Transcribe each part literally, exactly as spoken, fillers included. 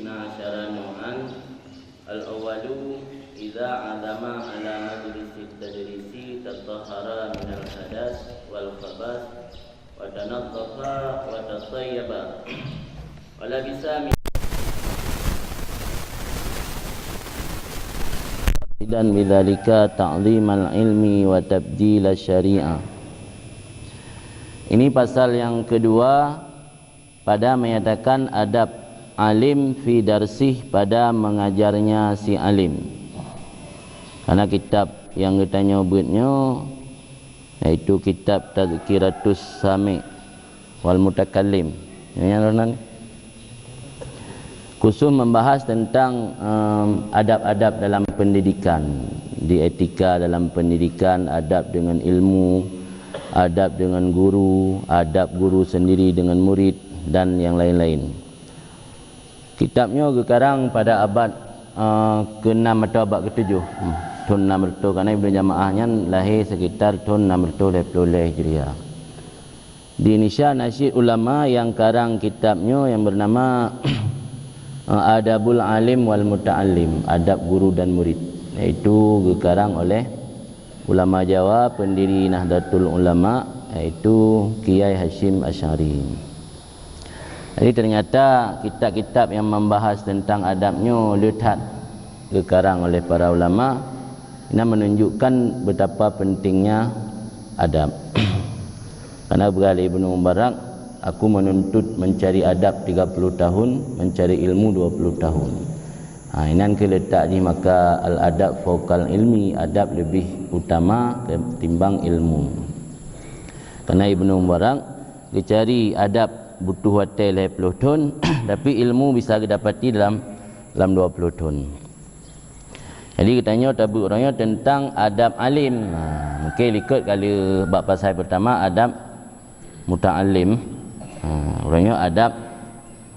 Asyara nau'an. Al-awwalu, idza azama ala majlisit tadrisi tatahhara minal hadas wal khabas wa tanadhafa wa tatayyaba wa labisa min dan bidzalika ta'zimal ilmi wa tabjila syariah. Ini pasal yang kedua pada menyatakan adab alim fi darsih, pada mengajarnya si alim. Karena kitab yang geutanyoe beuet nyoe, yaitu kitab Tazkiratus Sami' wal Mutakallim. Nyan roh nan khusus membahas tentang, em, adab-adab dalam pendidikan, di etika dalam pendidikan, adab dengan ilmu, adab dengan guru, adab guru sendiri dengan murid, dan yang lain-lain. Kitab nyoe geukarang pada abad, eh, keenam atau abad ketujuh. Hmm, thon enam ratus, karena Ibnu Jama'ah nyan lahé sekitar thon enam ratus lhèe ploh lhèe Hijriah. Di Indonesia, nasyid ulama yang karang kitab nyoe yang bernama, eh, Adabul Alim wal Muta'allim, Adab Guru dan Murid, yaitu geukarang oleh ulama Jawa, pendiri Nahdlatul Ulama, yaitu Kiai Hasyim Asy'ari. Jadi, ternyata kitab-kitab yang membahas tentang adab nyoe le that geukarang oleh para ulama, ini menunjukkan betapa pentingnya adab. Karena beugah lé Ibnu Mubarak, "Aku menuntut mencari adab tiga puluh tahun, mencari ilmu dua puluh tahun." Ha, inan keuh leutak jih maka al-adab fauqal ilmi, adab lebih utama ketimbang ilmu. Karena Ibnu Mubarak geucari adab butuh watèe lhèe ploh thon, tapi ilmu bisa geudapati dalam, dalam dua ploh thon. Jadi geutanyoe tabeuet uroe nyoe tentang adab alim. Ha, mungkin likot kali bak pasai pertama adab muta'allim. Ha, uroe nyoe adab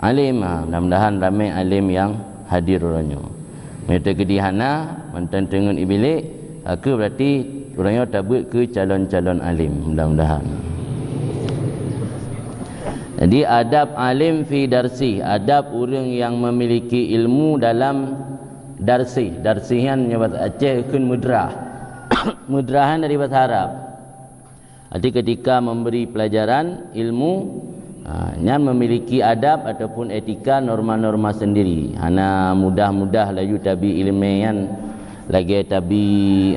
alim. Ha, mudah-mudahan ramé alim yang hadir uroe nyoe. Meunyoe teukeudi hana, mantong teungeut ibilek, ha, keuh berarti uroe nyoe tabeuet keu calon-calon alim. Mudah-mudahan. Jadi, adab alim fi darsi, adab ureueng yang memiliki ilmu dalam darsi. Darsi nyan nyoe bahasa Aceh kheun mudrah. Mudrah nyan dari bahasa Arab. Arti ketika memberi pelajaran ilmu, ha, nyan memiliki adab ataupun etika, norma-norma sendiri. Hana mudah-mudah laju tabi ileumèe nyan lagèe tabi,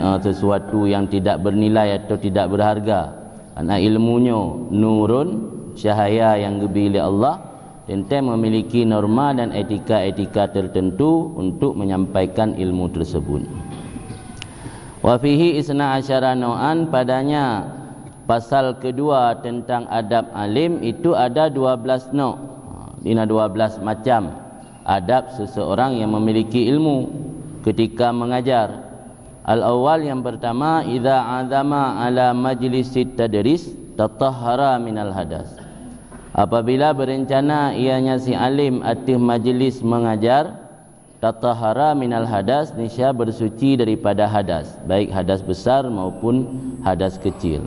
eh, sesuatu yang tidak bernilai atau tidak berharga. Karena ilmu nyoe nurun, cahaya yang geubri lé Allah, teuntèe memiliki norma dan etika-etika tertentu untuk menyampaikan ilmu tersebut. Wa fihi isna asyara nau'an, padanya pasal kedua tentang adab alim itu ada dua belas no. Ha, ina dua belas macam adab seseorang yang memiliki ilmu ketika mengajar. Al-awwal, yang pertama, idza azama ala majlisit tadris tatahhara minal hadas. Apabila berencana ianya si alim ateueh majlis mengajar, tatahhara minal hadas, niscaya bersuci daripada hadas, baik hadas besar maupun hadas kecil.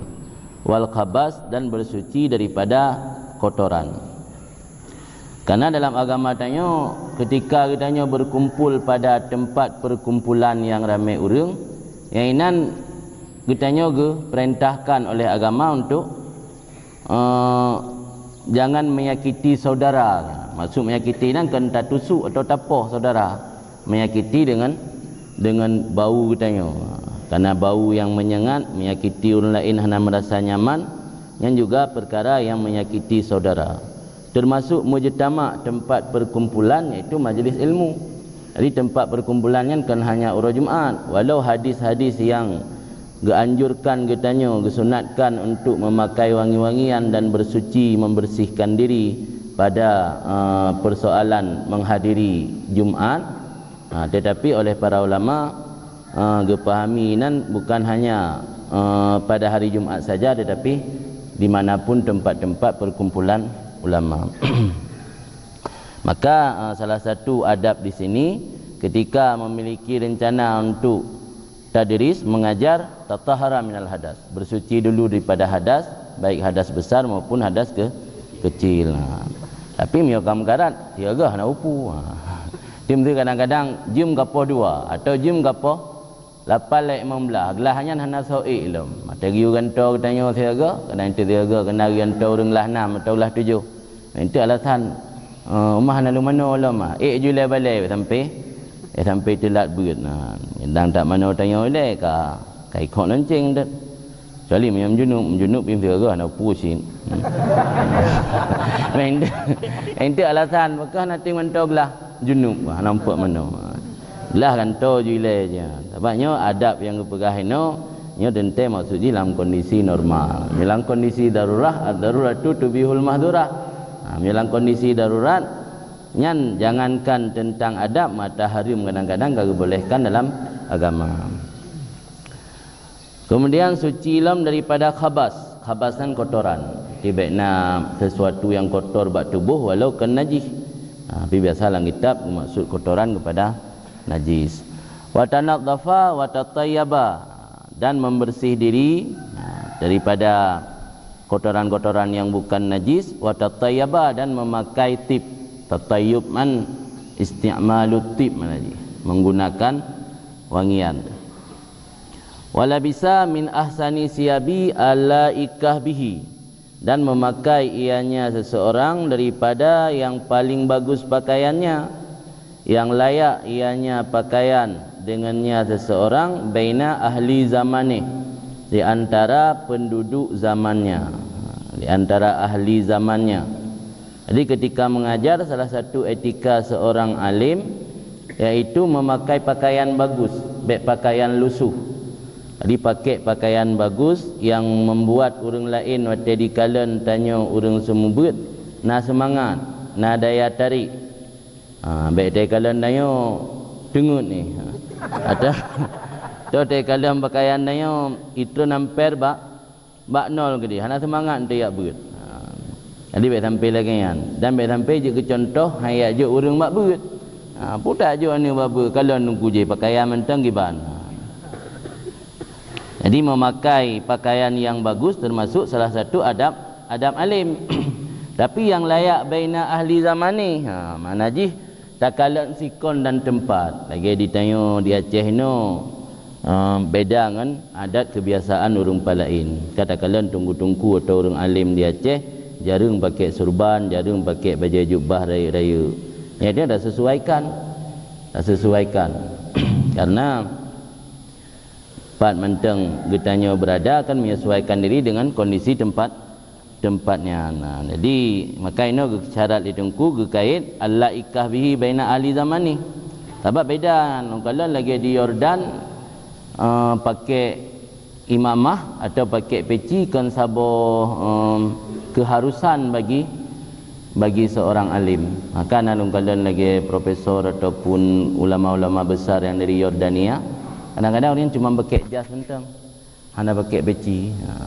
Wal khabas, dan bersuci daripada kotoran. Karena dalam agama tanyoe, ketika geutanyoe berkumpul pada tempat perkumpulan yang ramé ureueng, nyang inan geutanyoe geuperintahkan oleh agama untuk, eh, jangan menyakiti saudara. Maksud menyakiti nyan kon tatusuk atau tapoh saudara. Menyakiti dengan, dengan bau geutanyoe. Karena bau yang menyengat, menyakiti ureueng laén hana merasa nyaman, nyan juga perkara yang menyakiti saudara. Termasuk mujtama, tempat perkumpulan, yaitu majlis ilmu. Jadi, tempat perkumpulan nyan kon hanya uroe Jumat. Walau hadis-hadis yang geuanjurkan geutanyoe, geusunatkan untuk memakai wangi-wangian dan bersuci, membersihkan diri pada, eh, persoalan menghadiri Jumat, ha, tetapi oleh para ulama, eh, geupahami nan bukan hanya, eh, pada hari Jumat saja, tetapi di mana pun tempat-tempat perkumpulan ulama. Maka, eh, salah satu adab di sini, ketika memiliki rencana untuk tadris, mengajar, tatahhara minal hadas. Bersuci dulu daripada hadas, baik hadas besar maupun hadas ke-, kecil. Ha. Tapi meunyoe ka meukarat, siaga hana upu. Ha. Teuma kadang-kadang jeuem ka poh dua atau jeuem ka poh lapan lewat lima belas, glah nyan hana soe ék lom. Maté geuyue gantoe geutanyoe siaga, kadang teusiaga keunan geuyue gantoe ureuëng glah nam atau glah tujoh. Nah, itu alasan, eh, uma hana lom manoe lom, ah. Ék ju ilée balée sampai, eh, sampai teulat beuet. Nah, kadang tak manoe tanyoe ilée ka, ka ikok lonceng deh. Kecuali meunyoe junub, junub pih teusiaga hana peue cit. Nah, itu, itu alasan pakon hana teueng gantoe glah junub, hana muphom manoe. Glah gantoe ju ilée je. Sabab nyoe adab nyang geupeugah inoe, nyoe teuntée maksud jih lam kondisi normal. Nyoe lam kondisi darurat, ad-daruratu tubihul mahdurat. Ha, nyoe lam kondisi darurat, nyan jangankan teuntang adab, mata hareuem kadang-kadang ka geubolehkan dalam agama. Keumudian suci lom daripada khabas. Khabas nyan kotoran. Jadi bék na sesuatu nyang kotor bak tuboh walau kon najih. Ha, tapi biasa lam kitab geumaksud kotoran keupada najis. Wa tanadzafa wa tatayyaba, dan membersih diri, ha, daripada kotoran-kotoran nyang bukan najis, wa tatayyaba, dan memakai tib. Tatayyub man isti'malut tib, makna jih menggunakan wangian. Walabisa min ahsani siyabi alaikah bihi, dan memakai ianya seseorang daripada yang paling bagus pakaiannya, yang layak ianya pakaian dengannya seseorang, baina ahli zamanih, di antara penduduk zamannya, di antara ahli zamannya. Jadi ketika mengajar, salah satu etika seorang alim yaitu memakai pakaian bagus, bék pakaian lusuh. Jadi pakai pakaian bagus yang membuat ureuëng laén watée jikalon tanyoe ureuëng seumeubeuet na seumangat, na daya tarik. Ha, bék jikalon tanyoe teungeut ni. Ha. Atau, atau jikalon pakaian tanyoe itreun amper bak bak nol keudeh, hana seumangat untuk jak beuet. Ha. Jadi bék sampai lagée nyan. Dan bék sampai jeuet keu cuntoh hai jak jok ureuëng bak beuet. Ha, putak jok aneuëk bak beuet, kalon teungku jih pakaian mantong kiban. Ha. Jadi memakai pakaian yang bagus termasuk salah satu adab, adab alim. Tapi yang layak baina ahli zamanih. Ha, makna jih takalon sikon dan teumpat. Lagée di tanyoe di Aceh inoe, eh, beda ngon adat keubiasaan ureuëng pat laén. Ka takalon teungku-teungku atau ureuëng alim di Aceh, jareueng pakai surban, jareueng pakai bajée jubah rayeuk-rayeuk. Nyan dia dah sesuaikan. Dah sesuaikan. Karena pat mantong geutanyoe berada akan menyesuaikan diri dengan kondisi tempat, tempat nyan. Nah, jadi, maka inoe geusyarat lé teungku geukait al-laikah bihi baina ahli zamani. Sabab beda, lôn kalon lagée di Yordan, eh, pakai imamah atau pakai peci kon saboh, em, keharusan bagi, bagi seorang alim. Maka na lôn kalon lagée profesor ataupun ulama-ulama besar yang dari Yordania, kadang-kadang orang cuma pakai jas mantong. Hana pakai peci. Ha.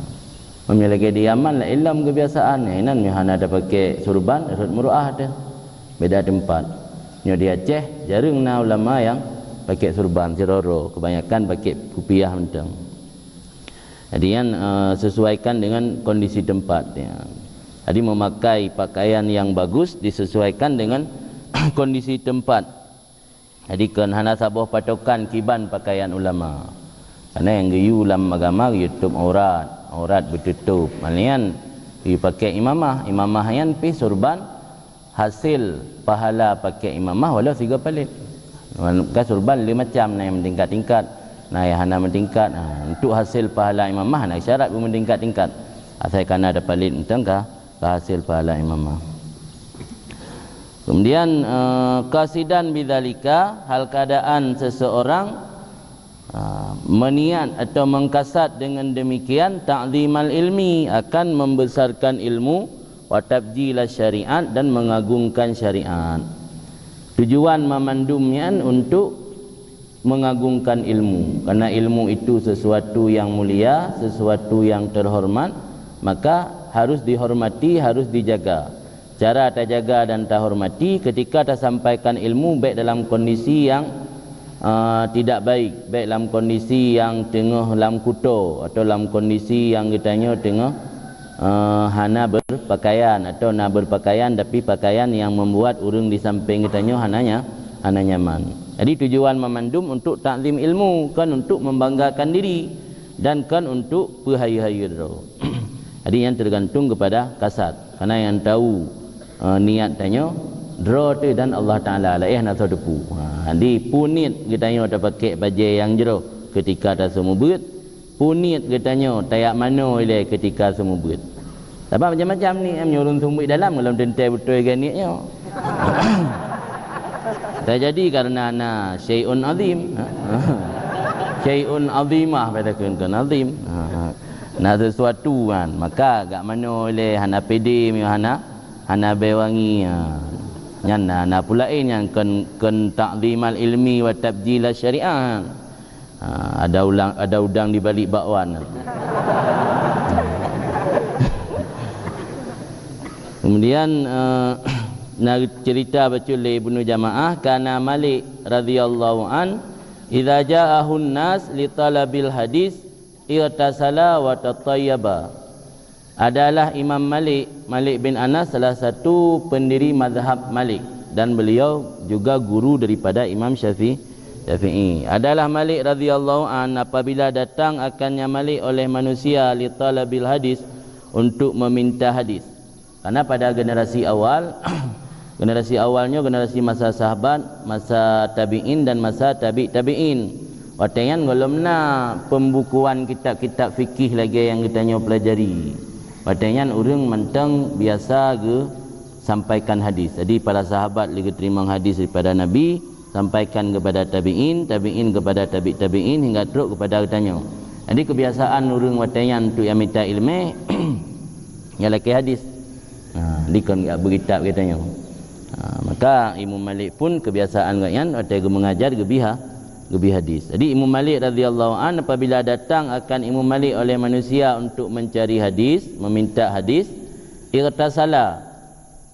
Meunyoe lagée di Yaman, laén lom keubiasaan. Inan meunyoe hana tapakai surban, rhot meuruah teuh. Beda teumpat. Nyoe di Aceh, jareueng na ulama nyang pakai surban, sidroe-droe. Kebanyakan pakai kupiah mantong. Jadi, nyan, eh, sesuaikan dengan kondisi tempat, ya. Jadi, memakai pakaian yang bagus disesuaikan dengan kondisi tempat. Jadi, kon hana saboh patokan kiban pakaian ulama. Karena nyang geuyue lam agama geuyue tutup aurat, aurat beututop. Malian geuyue pakai imamah, imamah nyan pih surban hasil pahala pakai imamah walau sigoe palet. Ka surban lé macam, na nyang meutingkat-tingkat, na nyang hana meutingkat. Ha, untuk hasil pahala imamah na syarat beumeutingkat-tingkat. Asai kana ada palet mantong ka, ka hasil pahala imamah. Kemudian, eh, qasidan bidzalika, hal keadaan seseorang, eh, meniat atau mengkasad dengan demikian ta'zimal ilmi, akan membesarkan ilmu, wa tabjila syariat, dan mengagungkan syariat. Tujuan mamandum nyan untuk mengagungkan ilmu. Karena ilmu itu sesuatu yang mulia, sesuatu yang terhormat, maka harus dihormati, harus dijaga. Cara tajaga dan tahormati ketika tasampaikan ilmu baik dalam kondisi yang, ah, tidak baik, baik dalam kondisi yang teungoh lam kuto atau dalam kondisi yang geutanyoe teungoh, ah, hana berpakaian atau na berpakaian tapi pakaian yang membuat ureuëng di samping geutanyoe hana nya-, hana nyaman. Jadi tujuan mamandum untuk takzim ilmu, kon untuk membanggakan diri dan kon untuk peuhayeue-hayeue droe. Jadi nyan tergantung kepada kasad. Karena yang tahu, eh, niat tanyoe droe teuh dan Allah Taala, laén hana soe teupeu. Ha, jadi peue niet geutanyoe tapakèk bajèe nyang jroh ketika taseumeubeuet, peue niet geutanyoe tajak manoe ilèe ketika seumeubeuet. Sabab macam-macam niet, meunyoe ureueng seumeubeuet dalam, golom teuntèe beutôi lagèe niet nyoe. Tajadi karena na syai'un azim. Syai'un azimah pada kheun-kheun azim. Ha, ha. Na sesuatu kan, maka gak manoe ilèe hana pede, meunyoe hana, hana bèe wangi. Ha. Nyan na, na peue laén nyang kon, kon takzimal ilmi wa tabjila syariah. Ha, ada ulang, ada udang di balik bakwan. Kemudian, eh, na cerita bacut lé Ibnu Jamaah, kana Malik radhiyallahu an, idza ja'ahun nas li talabil hadis, ightasala wa tatayyaba. Adalah Imam Malik, Malik bin Anas, salah satu pendiri mazhab Malik, dan beliau juga guru daripada Imam Syafi-, Syafi'i. Adalah Malik radhiyallahu an, apabila datang akannya Malik oleh manusia li talabil hadis, untuk meminta hadis. Karena pada generasi awal, generasi awal nyoe generasi masa sahabat, masa tabi'in dan masa tabi' tabi'in. Watèe nyan golom na pembukuan kitab-kitab fikih lagèe nyang geutanyoe pelajari. Watèe nyan ureueng mantong biasa geusampaikan hadis. Jadi para sahabat lé geuteurimong hadis daripada Nabi, sampaikan kepada tabi'in, tabi'in kepada tabi' tabi'in hingga trok kepada geutanyoe. Jadi kebiasaan ureueng watèe nyan untuk nyang mita ileumèe, nyang lakèe hadis. Ha, dikon gak beukitab geutanyoe. Ha, maka Imam Malik pun kebiasaan gobnyan watèe geumeungajar geubri ha-, geubri hadis. Jadi Imam Malik radhiyallahu an, apabila datang akan Imam Malik oleh manusia untuk mencari hadis, meminta hadis, ightasala,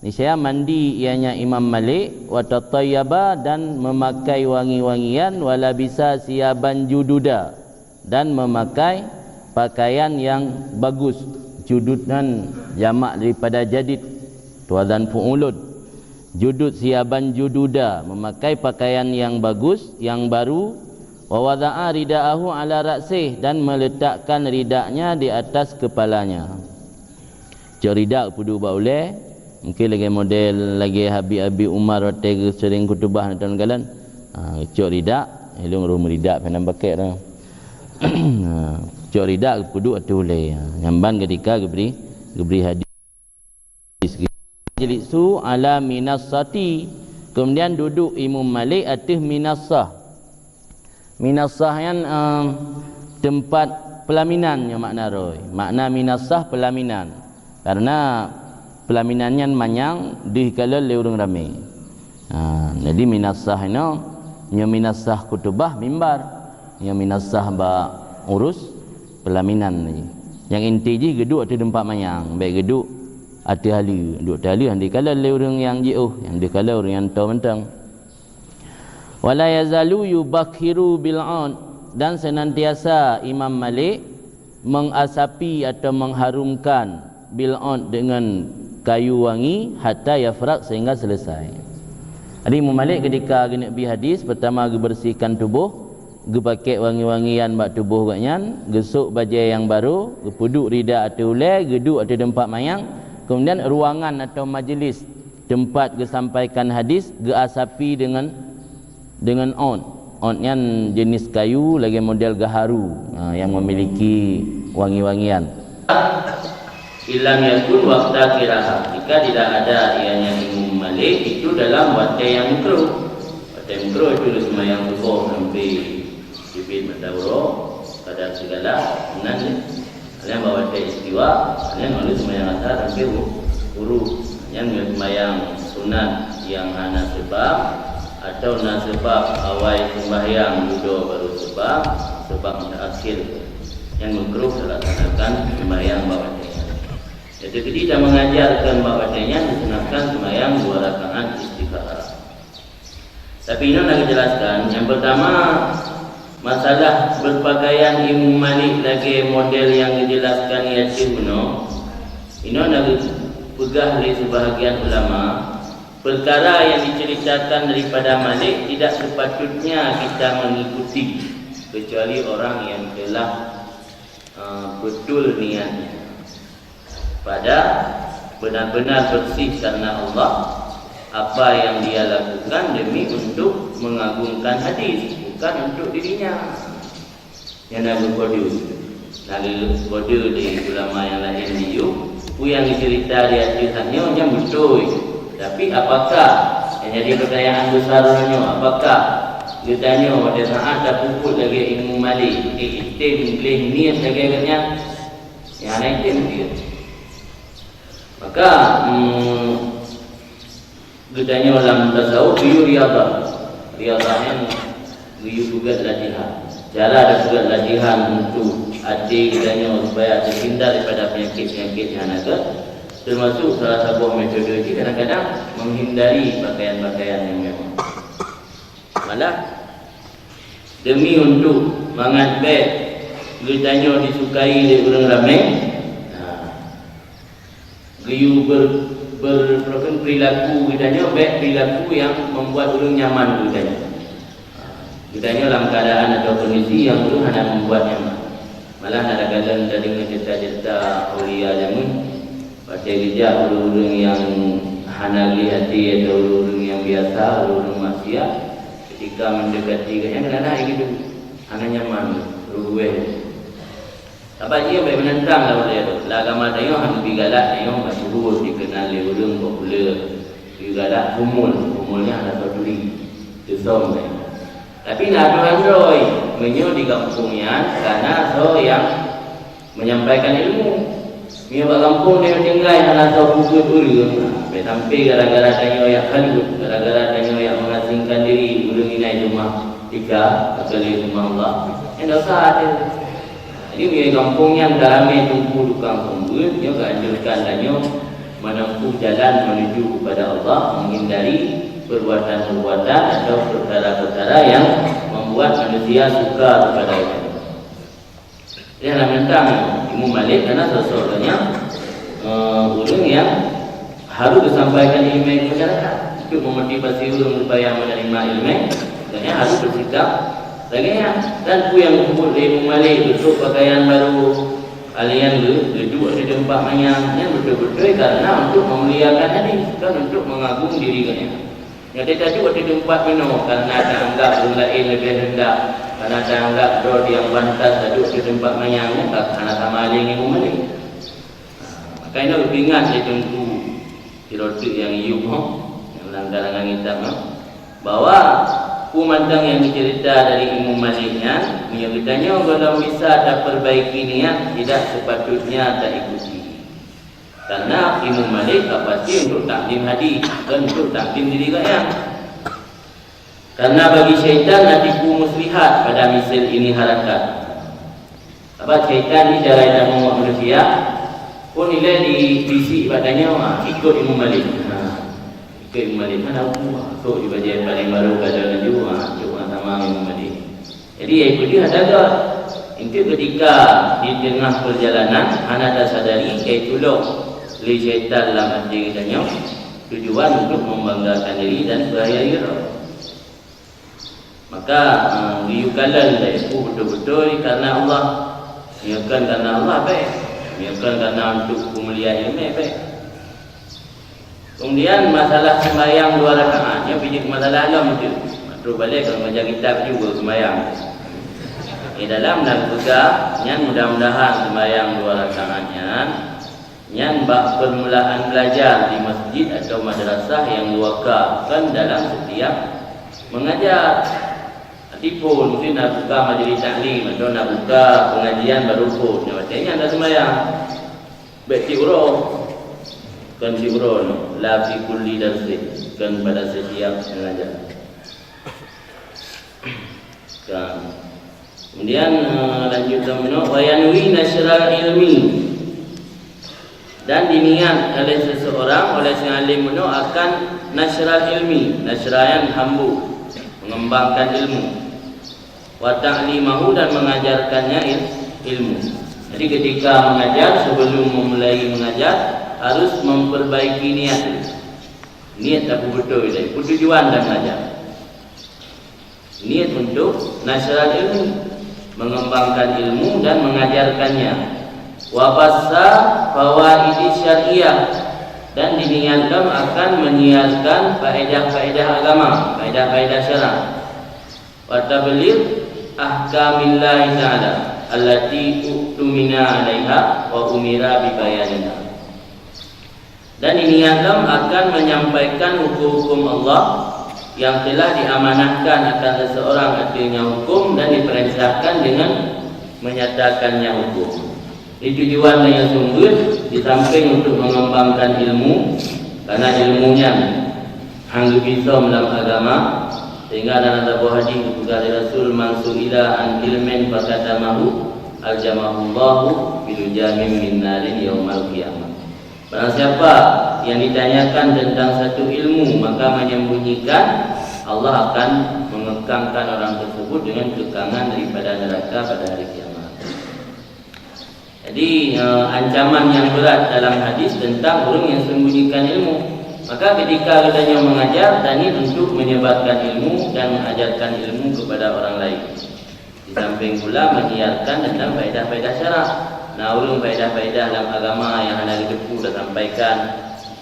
niscaya mandi ianya Imam Malik, wa tatayyaba, dan memakai wangi-wangian, wa labisa siyaban jududa, dan memakai pakaian yang bagus. Judud nyan jamak daripada jadid, wazan fu'ulun. Judud, siyaban jududa, memakai pakaian yang bagus, yang baru. Wa wada'a ridaahu ala ra'sih, dan meletakkan ridaknya di atas kepalanya. Cok ridak peuduek bak ulèe, mungkin lagèe model lagèe Habib-Habib Umar watèe geuh sering khutubah na takalon. Ha, cok ridak, ilôn roh meuridak pih nan pakèk tu. Ha, cok ridak peuduek ateueh ulèe. Ha, nyan ban ketika geubri, geubri hadis. Jlisu ala minassati. Kemudian duduk Imam Malik ateueh minassah. Minassah nyan, em, teumpat peulaminan nyoe makna roh. Makna minassah peulaminan. Karena peulaminan nyan manyang deuh kalon lé ureueng ramé. Ha, jadi minassah inoe, nyoe minassah khutubah mimbar. Nyoe minassah bak urus peulaminan. Nyang inti jih geuduek ateueh teumpat manyang, bèk geuduek ateueh aleue. Duek ateueh aleue han deuh kalon lé ureueng nyang jiôh, nyang deuh kalon ureueng nyang toe mantong. Wala yazalu yubakhiru bil 'ud, dan senantiasa Imam Malik mengasapi atau mengharumkan bil 'ud dengan kayu wangi hatta yafraq, sehingga selesai. Jadi Imam Malik ketika geuneuk bi hadis, pertama geubersihkan tuboh, geupakèk wangi-wangian bak tuboh gobnyan, geusôk bajèe nyang barô, geupeuduek ridak ateueh ulèe, geuduek ateueh teumpat manyang, kemudian ruangan atau majlis teumpat geusampaikan hadis geuasapi deungon, deungon 'ud. 'Ud nyan jenis kayu lagèe model gaharu, ha, yang memiliki wangi-wangian. Illam yakun waqta qiraah, jika tidak ada ianya Imam Malik itu dalam watèe yang makruh. Watèe makruh itu lheuh seumayang suboh sampai teubiet mata uroe, kada sigala, nan nyan bak watèe istiwa, nyan lheuh seumayang asar sampai hu-, ghurob. Nyan meunyoe seumayang sunat nyang hana seubab, atau na seubab awai seumbahyang dudoe barô seubab, seubab mutaakhir, nyan makruh talaksanakan seumbahyang bak watèe nyan. Nyang teukeudi tameungajarkan bak watèe nyan disunatkan seumbahyang dua rakaat istikharah. Tapi inoe na geujelaskan, nyang pertama, masalah berpakaian Imam Malik lagèe model nyang geujelaskan ateueh nyoe, inoe na geupeugah lé sibahagian ulama, Perkara yang diceritakan daripada Malik tidak sepatutnya kita mengikuti, kecuali orang yang telah, eh, betul niatnya. Pada benar-benar bersih karena Allah, apa yang dia lakukan demi untuk mengagungkan hadis, bukan untuk dirinya. Nyan na geukode. Na geukode di ulama nyang laén di yue, peue nyang geuceurita di ateueh nyoe nyan beutôi. Tapi apakah, nyang jadi pertanyaan besar nyoe, apakah geutanyoe pada saat tapeubuet lagèe Imam Malik, eh, item gleh niet lagèe geuh nyan? Nyan hana item dia. Maka, hmm, geutanyoe lam tasawuf geuyue riadhah. Riadhah nyan geuyue peugöt latihan. Cara tapeugöt latihan untuk até geutanyoe supaya terhindar daripada penyakit-penyakit nyang na gèt, termasuk salah saboh metode jih kadang-kadang menghindari pakaian-pakaian yang mewah. Malah, demi untuk mangat bèk geutanyoe disukai lé ureueng ramè, nah, geuyue ber-, ber-, berperilaku geutanyoe bèk perilaku nyang membuat ureueng nyaman geutanyoe. Geutanyoe lam keadaan atau kondisi nyang ureueng hana membuat nyaman. Malah na lagèe lôn tadeungoe cerita-cerita aulia jameun, watèe geujak ureueng-ureueng nyang hana gleh até atau ureueng-ureueng nyang biasa, ureueng-ureueng maksiat, ketika mendekati gobnyan, kadang-kadang lagèe nyan, hana nyaman, reuguéh. Sabab jih bèk meunantang lagèe nyan. Lam agama tanyoe hana geubri galak, tanyoe masyhur dikeunal lé ureueng populer. Geubri galak khumul, khumul nyan hana soe turi, teusöm bèk. Tapi na atoran droe, meunyoe di gampông nyan ka na soe nyang menyampaikan ilmu. Meunyoe bak gampông tanyoe tinggai hana soe peubuet ureueng, bèk sampai gara-gara tanyoe jak kalut, gara-gara tanyoe jak mengasingkan diri, ureueng inan teuma tika atau lé teuma Allah. Nyan dosa teuh. Jadi, meunyoe gampông nyan ka ramè teungku tukang peubuet, nyoe geuanjurkan tanyoe menempuh jalan menuju kepada Allah, menghindari perbuatan-perbuatan atau perkara-perkara yang membuat manusia suka kepada Allah. Jadi, hana meunantang Imam Malik karena sosok geuh nyan, eh, ureueng nyang harus geusampaikan ilmu keu masyarakat. Untuk memotivasi ureueng supaya menerima ilmu, gobnyan harus bersikap lagèe nyan. Dan peue nyang geupeubuet lé Imam Malik, geutrok pakaian barô, alèh nyan geu-, geuduek di teumpat manyang, nyan beutôi-beutôi karena untuk memuliakan hadis, bukan untuk mengagungkan diri gobnyan. Nyoe teuh taduek di teumpat meunoe karena taanggap ureueng laén leubeh reundah, karena taanggap droe nyang pantas taduek di teumpat manyang nyan ka hana sama lé ngon Imam Malik. Maka inoe geuingat lé Teungku sidroe teuk nyang yum ho, nyang lam karangan kitab nyoe, bahwa peue mantong nyang geuceurita dari Imam Malik nyan, meunyoe geutanyoe gohlom bisa tapeurbaiki niat, tidak sepatutnya taikuti. Karena Imam Malik ka pasti untuk taklim hadis, bukan untuk taklim diri gobnyan. Karena bagi syaitan na tipu muslihat pada misal ini harakat. Sabab syaitan ni cara nyang meunguak manusia, phon ilèe dibisik bak tanyoe, ha, ikot Imam Malik. Ha, ikot Imam Malik. Hana hukôm, ha, ikot di bajèe paléng barô ka laju, ha, cok sama Imam Malik. Jadi, ai peudeuh ata gèt. Enteuk keutika di teungoh peurjalanan hana tasadari ka itulok lé syaitan lam até geutanyoe, tujuan untuk membanggakan diri dan peuhayai droe. Maka, eh, geuyue kalon lé, "Peue beutôi-beutôi kareuna Allah." Meunyoe kon kareuna Allah, bèk. Meunyoe kon kareuna untuk peumulia ileumèe, bèk. Kemudian masalah sembahyang dua rakaat, nyoe bijéh masalah lom tu. Trok balek ka baca kitab juga sembahyang. Di dalam na geupeugah nyan, mudah-mudahan sembahyang dua rakaat nyan, nyan bak permulaan belajar di masjid atau madrasah yang dua ka, bukan dalam setiap mengajar. Tapi phon mesti na buka majlis taklim atau na buka pengajian baru phon. Nyoe watèe nyan dah sembahyang. Bèk tiep uroe. Kon tiep uroe nyoe. La fi kulli darsin. Kon pada setiap pengajar. Kan. Kemudian, eh, lanjut lom meunoe, "Wa yanwi nasyral ilmi." Dan diniat oleh seseorang, oleh si alim meunoe akan nasyral ilmi. Nasyra nyan hambôk, mengembangkan ilmu. Wa ta'limahu, dan mengajarkannya il-, ilmu. Jadi, ketika mengajar, sebelum memulai mengajar, harus memperbaiki niat. Niet tapeubeutôi lé, peue tujuan dan ngajar. Niet untuk nasyral ilmi, mengembangkan ilmu dan mengajarkannya. Wa bassa fawaidi syar'iyah, dan diniat lom akan menyiarkan faedah-faedah agama, faedah-faedah syara. Wa tabligh ahkamillahi ta'ala allati u'tumina 'alaiha wa umira bi bayaniha. Dan diniat lom akan menyampaikan hukum-hukum Allah yang telah diamanahkan akan seseorang, artinya hukum, dan diperintahkan dengan menyatakannya hukum. Di tujuan dan yang seumbeuet, di samping untuk mengembangkan ilmu, karena ilmu nyan han geubisom lam agama, sehingga dalam saboh hadis geupeugah lé Rasul, "Man su'ila an ilmin fakatamahu, aljamahullahu bilujamin min narin yaumal qiyamah." Barang siapa yang ditanyakan tentang satu ilmu, maka menyembunyikan, Allah akan mengekangkan orang tersebut dengan kekangan daripada neraka pada hari kiamat. Jadi, eh, ancaman yang berat dalam hadis tentang ureuëng yang sembunyikan ilmu. Maka ketika geutanyoe mengajar, taniet untuk menyebarkan ilmu dan mengajarkan ilmu kepada orang lain. Di samping pula menyiarkan tentang faedah-faedah syara. Nah, ureuëng faedah-faedah dalam agama yang hana geuteupeue tasampaikan,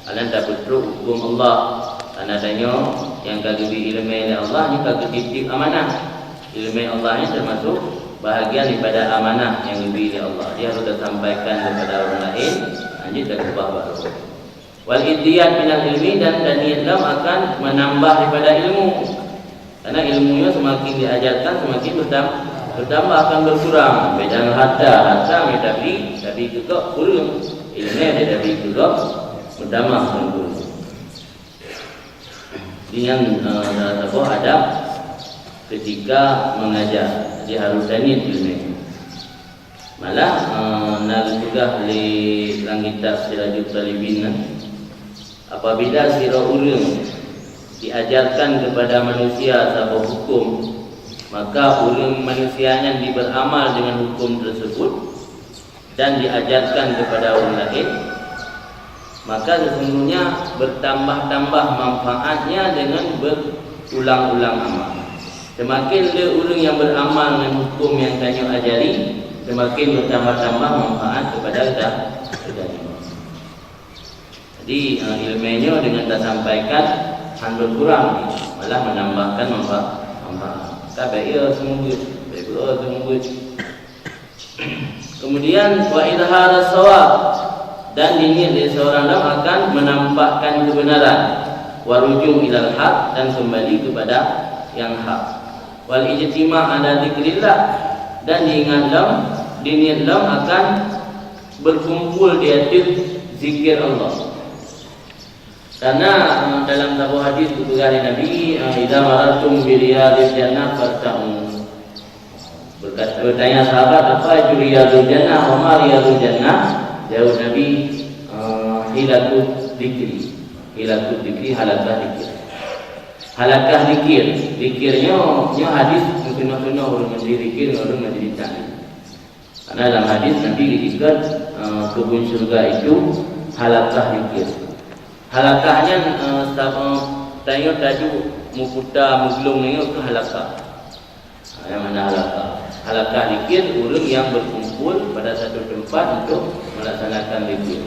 hana tapeutrok hukum Allah. Karena tanyoe nyang ka geubri ileumé lé Allah, nyoe ka geutitip amanah. Ileumé Allah nyan termasuk bahagian daripada amanah nyang geubri lé Allah. Dia harus tasampaikan kepada orang lain, lanjut takeubah bak droe. Wal izdiyad minal ilmi, dan, dan niat lom akan menambah daripada ilmu. Karena ilmu nyoe semakin diajarkan, semakin bertam-, bertambah, akan berkurang. Beda dengan harta, harta nyang tabri, tabri keu gob kureueng, ilmu nyang tabri keu gob bertambah, akan kureueng. Jadi nyan, eh, salah saboh adab ketika mengajar. Jadi harus taniet ilmu. Malah, eh, na geupeugah lé lam kitab Sirajut Talibin nyan, apabila sidroe ureuëng diajarkan kepada manusia saboh hukum, maka ureuëng manusia nyan diberamal dengan hukum tersebut dan diajarkan kepada orang lain, maka sesungguhnya bertambah-tambah manfaatnya dengan berulang-ulang amal. Semakin le ureuëng nyang beramal ngon huköm nyang tanyoe ajari, semakin bertambah-tambah manfaat kepada geutanyoe. Jadi, eh, ileumé nyoe deungon tasampaikan hana berkurang, malah menambahkan manfa-, manfaat. Ka bèk yo seumeubeuet, bèk yo seumeubeuet. Kemudian, wa idhar shawab, dan diniat lé seorang nyan akan menampakkan kebenaran, wa rujung ilal haq, dan kembali kepada yang hak, wal ijtima' ala zikrillah, dan diingat lom, diniat lom akan berkumpul di ateueh zikir Allah. Karena, eh, dalam saboh hadis geupeugah lé Nabi, eh, "Idza marartum bi riyadil jannah farta'u." Berkat-, bertanya sahabat, "Apa itu riyadul jannah? Wa ma riyadul jannah?" Jawab Nabi, eh, "Hilaqud dzikri." Hilaqud dzikri, halaqah dzikir. Halaqah dzikir. Dzikir nyoe, nyoe hadis meukeunong-keunong ureuëng majlis dzikir ngon ureuëng majlis taklim. Karena dalam hadis Nabi geuikot, eh, kebun syurga itu halaqah dzikir. Halaqah nyan, eh, sa-, eh, tanyoe taduek meuputa meuglong nyoe keuh halaqah. Ha, nyang mana halaqah? Halaqah dzikir ureuëng yang berkumpul pada satu tempat untuk melaksanakan dzikir.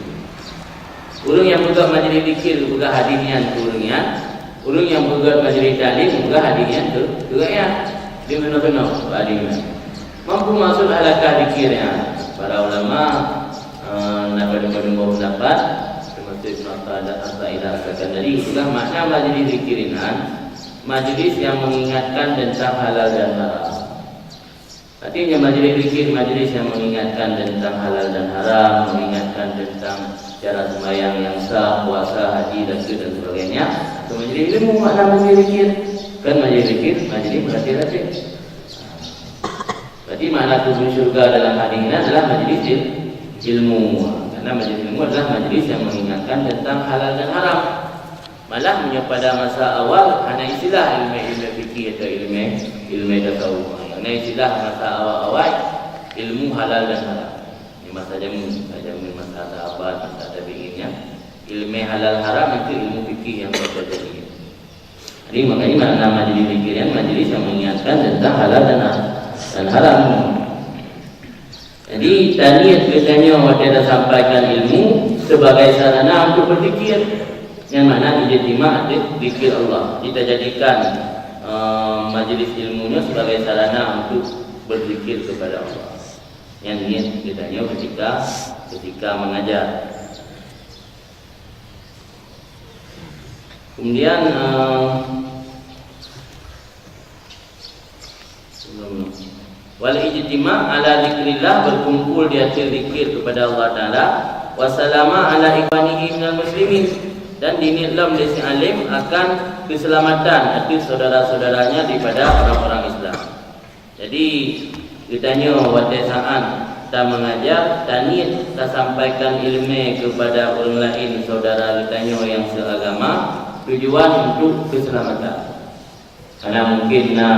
Ureuëng nyang peugah majlis dzikir geupeugah hadis nyan keu ureuëng nyan, ureuëng nyang peugah majlis taklim geupeugah hadis nyan keu, keu gobnyan. Di mana-mana hadis nyan. Mampu maksud halaqah dzikir nyan? Para ulama, eh, na padum-padum boh pendapat, termasuk Ibnu Athaillah As-Sakandari, geupeugah makna majlis dzikir nyan, majlis yang mengingatkan tentang halal dan haram. Artinya, majlis dzikir, majlis yang mengingatkan tentang halal dan haram, mengingatkan tentang cara sembahyang yang sah, puasa, haji, zakat, dan sebagainya. Itu majlis ilmu, makna majlis dzikir. Kan majlis dzikir, majlis berlatih-latih. Berarti, makna kebun syurga dalam hadis ini adalah majlis il-, ilmu. Karena majlis ilmu adalah majlis yang mengingatkan tentang halal dan haram. Malah meunyoe pada masa awal hana istilah ileumé-ileumé fikih atau ileumé, ileumé tasawuf. Hana istilah masa awal-awal ilmu halal dan haram. Di masa jameun, masa jameun, masa sahabat, masa tabi'in, ya. Ilmu halal haram itu ilmu fikih yang berbahagia. Jadi, makanya makna majlis zikir yang majlis yang mengingatkan tentang halal dan, dan haram. Jadi, taniat biasanya waktu kita sampaikan ilmu sebagai sarana untuk berzikir. Yang mana ijtima di zikir Allah. Kita jadikan, eh, majlis ilmunya sebagai sarana untuk berzikir kepada Allah. Yang niat kita nyoe ketika, ketika mengajar. Kemudian, eh, wal ijtima' ala zikrillah, berkumpul di atas zikir kepada Allah Taala, wa salama ala ikhwanihi minal muslimin, dan diniat lom di si alim akan keselamatan ateueh saudara-saudaranya daripada orang-orang Islam. Jadi, geutanyoe watée saát ta mengajar, taniet tasampaikan ileumé keupada ureuëng laén syedara geutanyoe nyang seuagama, tujuan untuk keuseulamatan. Karena mungkin na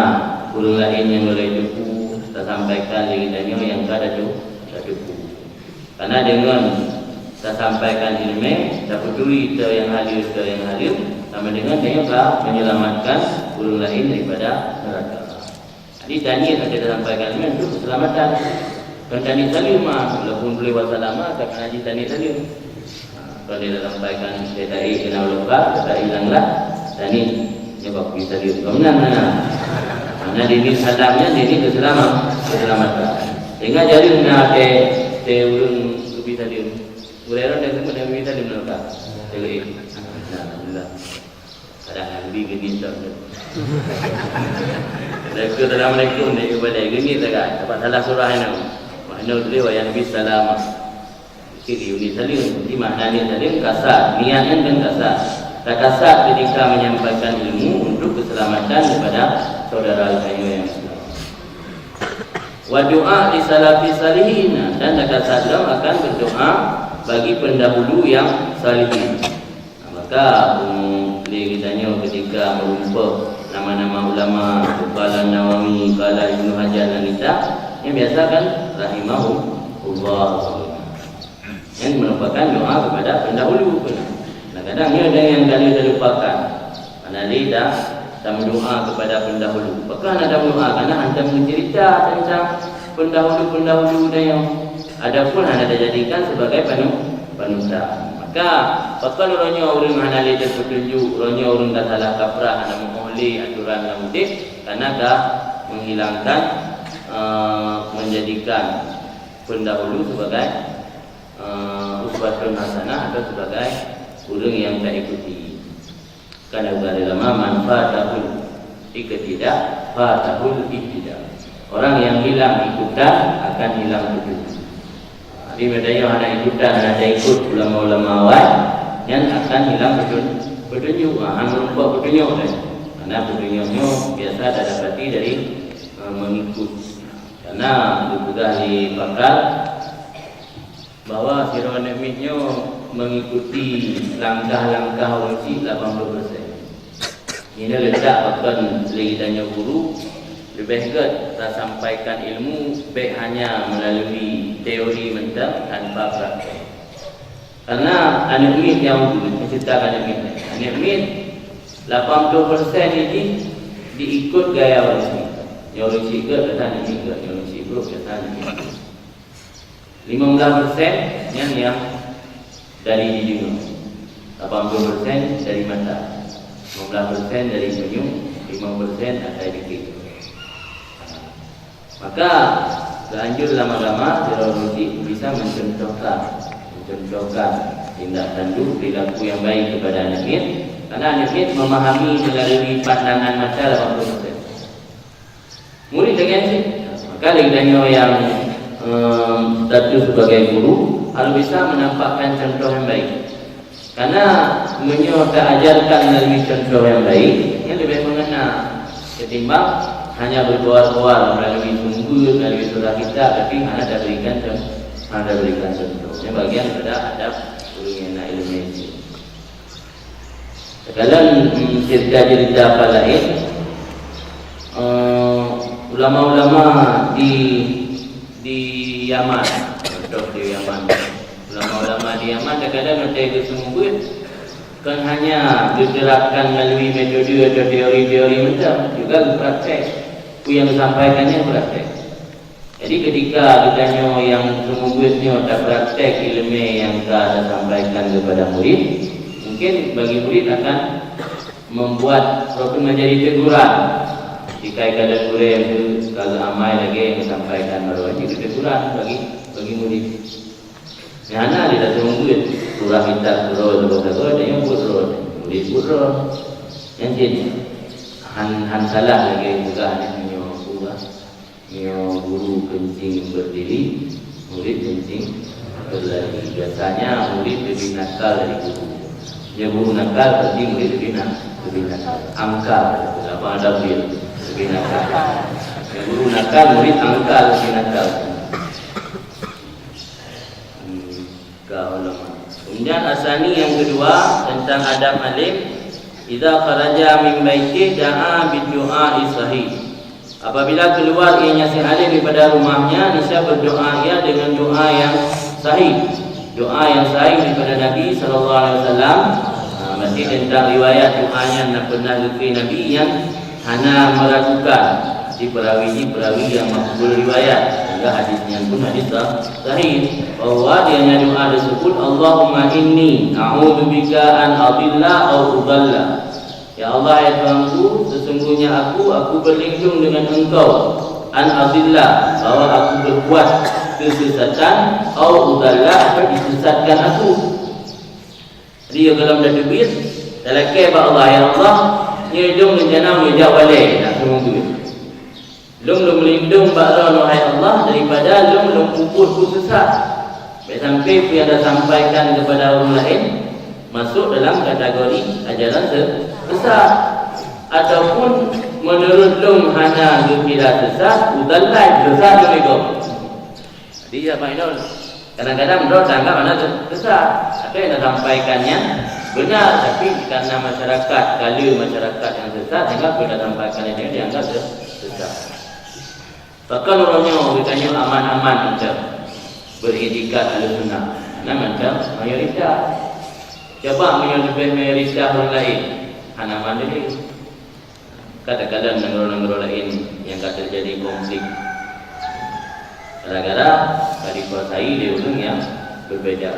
ureuëng laén nyang lagée teupeu tasampaikan lé geutanyoe nyang ka tateupeu. Karena deungon tasampaikan ileumé, tapeuturi teu nyang haleue, teu nyang haleue, sama deungon tanyoe ka menyelamatkan ureuëng laén daripada neuraka. Jadi, taniet nyang tasampaikan nyan untuk keuseulamatan. Kon taniet saleuem, walaupun boleh wassalam, tapi hana jih taniet saleuem. Kon dia sampaikan, "Saya tahi kena ulokar, saya tahi langlah, taniet nyoe bak saleuem." Kon meunan, meunan. Karena dini salam nyan, dini keuseulamatan, keuseulamatan. Sehingga jadi na teu, teu ureuëng geubi saleuem. Ureuëng dan semua dah geubi saleuem ulokar. Jadi, alhamdulillah. Kadang Nabi geunit tok. Assalamualaikum, Assalamualaikum, dia kata geunit tok kan. Dapat salah surah inoe. Makna tulis wayang Nabi salam. Jadi geunit saleuem. Jadi makna ni saleuem kasar. Niat nyan kan kasar. Takasar ketika menyampaikan ilmu untuk keselamatan kepada saudara saya yang Islam. Wa du'a li salafi salihin, dan takasar lom akan berdoa bagi pendahulu yang salihin. Maka, um, lé geutanyoe ketika meurumpok nama-nama ulama, qala Nawawi, qala Ibnu Hajar dan kita, yang biasa kan, rahimahullah. Yang merupakan doa kepada pendahulu. Kadang-kadang nyoe ada yang kali terlupakan. Mana lé dah, dah mendoa kepada pendahulu. Apakah nak dah mendoa? Karena hantam mencerita tentang pendahulu-pendahulu dan yang adapun hana dijadikan sebagai panu-, panutan. Maka, pakon uroe nyoe ureuëng hana lé petunjuk, uroe nyoe ureuëng ka salah kaprah, hana meuoh lé aturan lam udép, karena ka menghilangkan, eh, menjadikan pendahulu sebagai, eh, uswatun hasanah atau sebagai ureuëng yang taikuti. Kan ada ulama, "Man fatahul iqtida, fatahul ihtida." Orang yang hilang ikutan akan hilang petunjuk. Jadi, meunyoe hana ikutan, hana taikut ulama-ulama awai, nyan akan hilang petun-, petunjuk. Ha, hana meurumpok petunjuk deh. Karena petunjuk nyoe biasa didapati dari, eh, mengikut. Karena dipeugah di pakar, bahwa sidroe aneuk miet nyoe mengikuti langkah-langkah ureuëng chik lapan puluh persen. Nyoe leutak pakon lé geutanyoe guru, leubeh gét tasampaikan ilmu bék hanya melalui teori mantong tanpa praktek. Karena aneuk miet nyang guru, menceritakan aneuk miet, aneuk miet lapan puluh persen ini diikut gaya ureuëng chik. Nyoe ureuëng chik gét, kata aneuk miet gét, nyoe ureuëng chik brok, kata aneuk miet brok. Lima belas persen nyan nyang dari dideungoe, lapan puluh persen dari mata, lima belas persen dari senyum, lima persen asai dikit. Maka, geuanjur lam agama, sidroe ureuëng chik bisa mencontohkan, mencontohkan tindak tanduk perilaku yang baik kepada aneuk miet, karena aneuk miet memahami melalui pandangan mata lapan puluh persen. Murid dengan cit. Maka lé geutanyoe nyang, em, status sebagai guru harus bisa menampakkan contoh yang baik. Karena meunyoe taajarkan melalui contoh yang baik, nyan leubeh mengena ketimbang hanya berkoar-koar melalui sumber, melalui surah kitab, tapi hana taberikan con-, hana taberikan contoh. Nyan bagian daripada adab ureuëng nyang na ileumé. Dalam, mm, cerita-cerita apa lain, eh, ulama-ulama di, di Yaman, contoh di Yaman, Ulama di Yaman kadang-kadang ada yang seumeubeuet, kon hanya diterapkan melalui metode atau teori-teori macam, juga praktek. Peue nyang disampaikan nyan praktek. Jadi, ketika geutanyoe nyang seumeubeuet nyoe tapraktek ileumèe nyang ka tasampaikan kepada murid, mungkin bagi murid akan membuat suatu menjadi teguran. Jika kadang gurèe tu ka geuamai lagèe nyang disampaikan baroe, jadi teguran bagi, bagi murid. Nyang hana di dalam murid, surah kitab surah, surah, surah, dia yang buat surah, murid buat surah. Yang jin, han, han salah lagèe peugah nyoe, peugah nyoe guru kencing berdiri, murid kencing berlari. Biasanya murid lebih nakal dari guru. Nyoe guru nakal, berarti murid lebih nak, lebih nakal. Angkal, apa ada lebih nakal. Nyoe guru nakal, murid angkal, lebih nakal. Hmm, ka ulama. Kemudian asani yang kedua tentang adab alim, idza kharaja min baitih da'a bid du'a'i sahih. Apabila keluar ianya si alim daripada rumahnya, niscaya berdoa ia dengan doa yang sahih. Doa yang sahih daripada Nabi sallallahu alaihi wasallam. Ha, berarti tentang riwayat doa nyan na pernah geukheun Nabi nyang hana meragukan di perawi, di perawi yang makbul riwayat, sehingga hadis nyan pun hadis sah-, sahih, bahwa dianya doa tersebut, "Allahumma inni a'udzubika an adilla au udalla." Ya Allah, ya Tuhanku, sesungguhnya aku, aku berlindung dengan Engkau, an adilla, bahwa aku berbuat kesesatan, au udalla, atau disesatkan aku. Jadi, ya, kalau dah teubiet, talakèe bak Allah, "Ya Allah, nyoe lôn rencana meujak balè, nak seumeubeuet. Lôn, lôn meulindong bak Droeneuh, hai Allah, daripada lôn, lôn peubuet peue sesat." Bèk sampai peue nyang tasampaikan kepada ureueng laén masuk dalam kategori ajaran se-, sesat. Ataupun meunurot lôn hana geukira sesat, udallah, sesat lôn lé gob. Jadi, ya, Pak Inul, kadang-kadang droe tanggap hana sesat. Apa yang disampaikannya benar, tapi karena masyarakat, kala masyarakat yang sesat, sehingga apa yang disampaikan itu dianggap se-, sesat. Bahkan orang nyoe, kita nyoe aman-aman macam beriktikad Ahlussunnah. Karena macam mayoritas. Coba meunyoe leubeh mayoritas orang lain, hana mandiri. Kadang-kadang nanggroe-nanggroe laén nyang ka teujadi konflik gara-gara ka dikuasai lé ureueng nyang beubeda.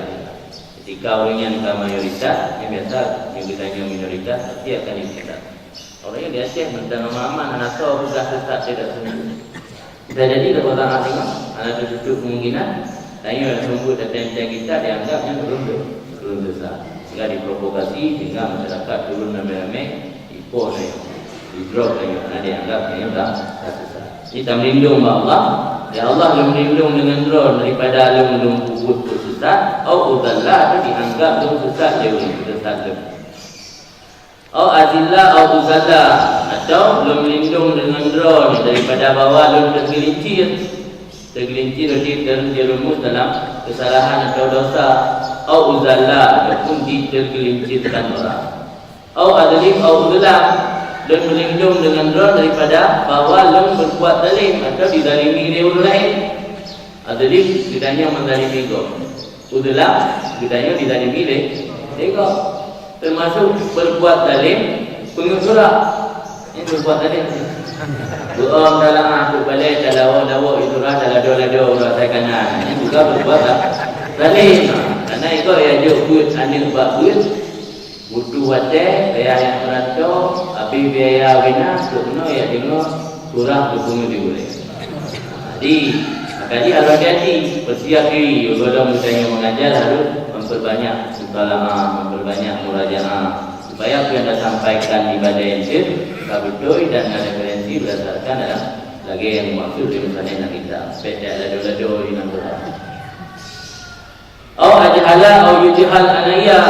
Ketika ureueng nyan ka mayoritas, nyang biasa nyoe geutanyoe minoritas, pasti akan dipeugah. Ureueng nyan di Aceh mantong aman-aman, hana soe peugah sesat tidak sungguh. Bisa jadi, dalam usaha tengok, hana teututup kemungkinan, tanyoe nyang seumeubeuet dan teuntèe kita dianggap nyan ureueng tu, ureueng sesat. Sehingga diprovokasi, sehingga masyarakat turun ramé-ramé, ipo tanyoe, didrop tanyoe, karena dianggap tanyoe ka, ka sesat. Jadi, tameulindong bak Allah, "Ya Allah, lôn meulindong deungon Droeneuh daripada lôn, lôn peubuet peue sesat, au udalla, atau dianggap lôn sesat lé ureueng, sesat lé ureueng." Au azilla au uzalla, atau lôn meulindong deungon Droeneuh daripada bahwa lôn teugeulincir. Teugeulincir berarti terjerumus dalam kesalahan atau dosa. Au uzalla, ataupun diteugeulincirkan orang. Au azlim au uzlam, lôn meulindong deungon Droeneuh daripada bahwa lôn berbuat zalim atau dizalimi lé ureueng laén. Azlim, geutanyoe meuzalimi gob. Uzlam, geutanyoe dizalimi lé, lé gob. Teumasuk berbuat zalim, peungeuh surak. Nyan berbuat zalim. Beuom talaah, beubalèe, talawo-lawo, isurah, talado-lado, ureueng asai kanan. Nyan juga berbuat za-, zalim. Karena itu ya jok buet aneuk bak buet. Butuh watèe, payah jak meuranto, abéh biaya wina, keu meunoe jak deungoe surah geupeungeut di ulèe. Jadi, maka jih harôh hati-hati, peusiap diri, gohlom geutanyoe mengajar harôh memperbanyak mutalaah, memperbanyak murajaah, supaya apa yang disampaikan di balèe nyan ka beutôi dan ada referensi berdasarkan dalam lagèe nyang dimaksud di misalnya nak kita. Bèk jak lado-lado di nan Quran. Au ajhala au yujhal alayya.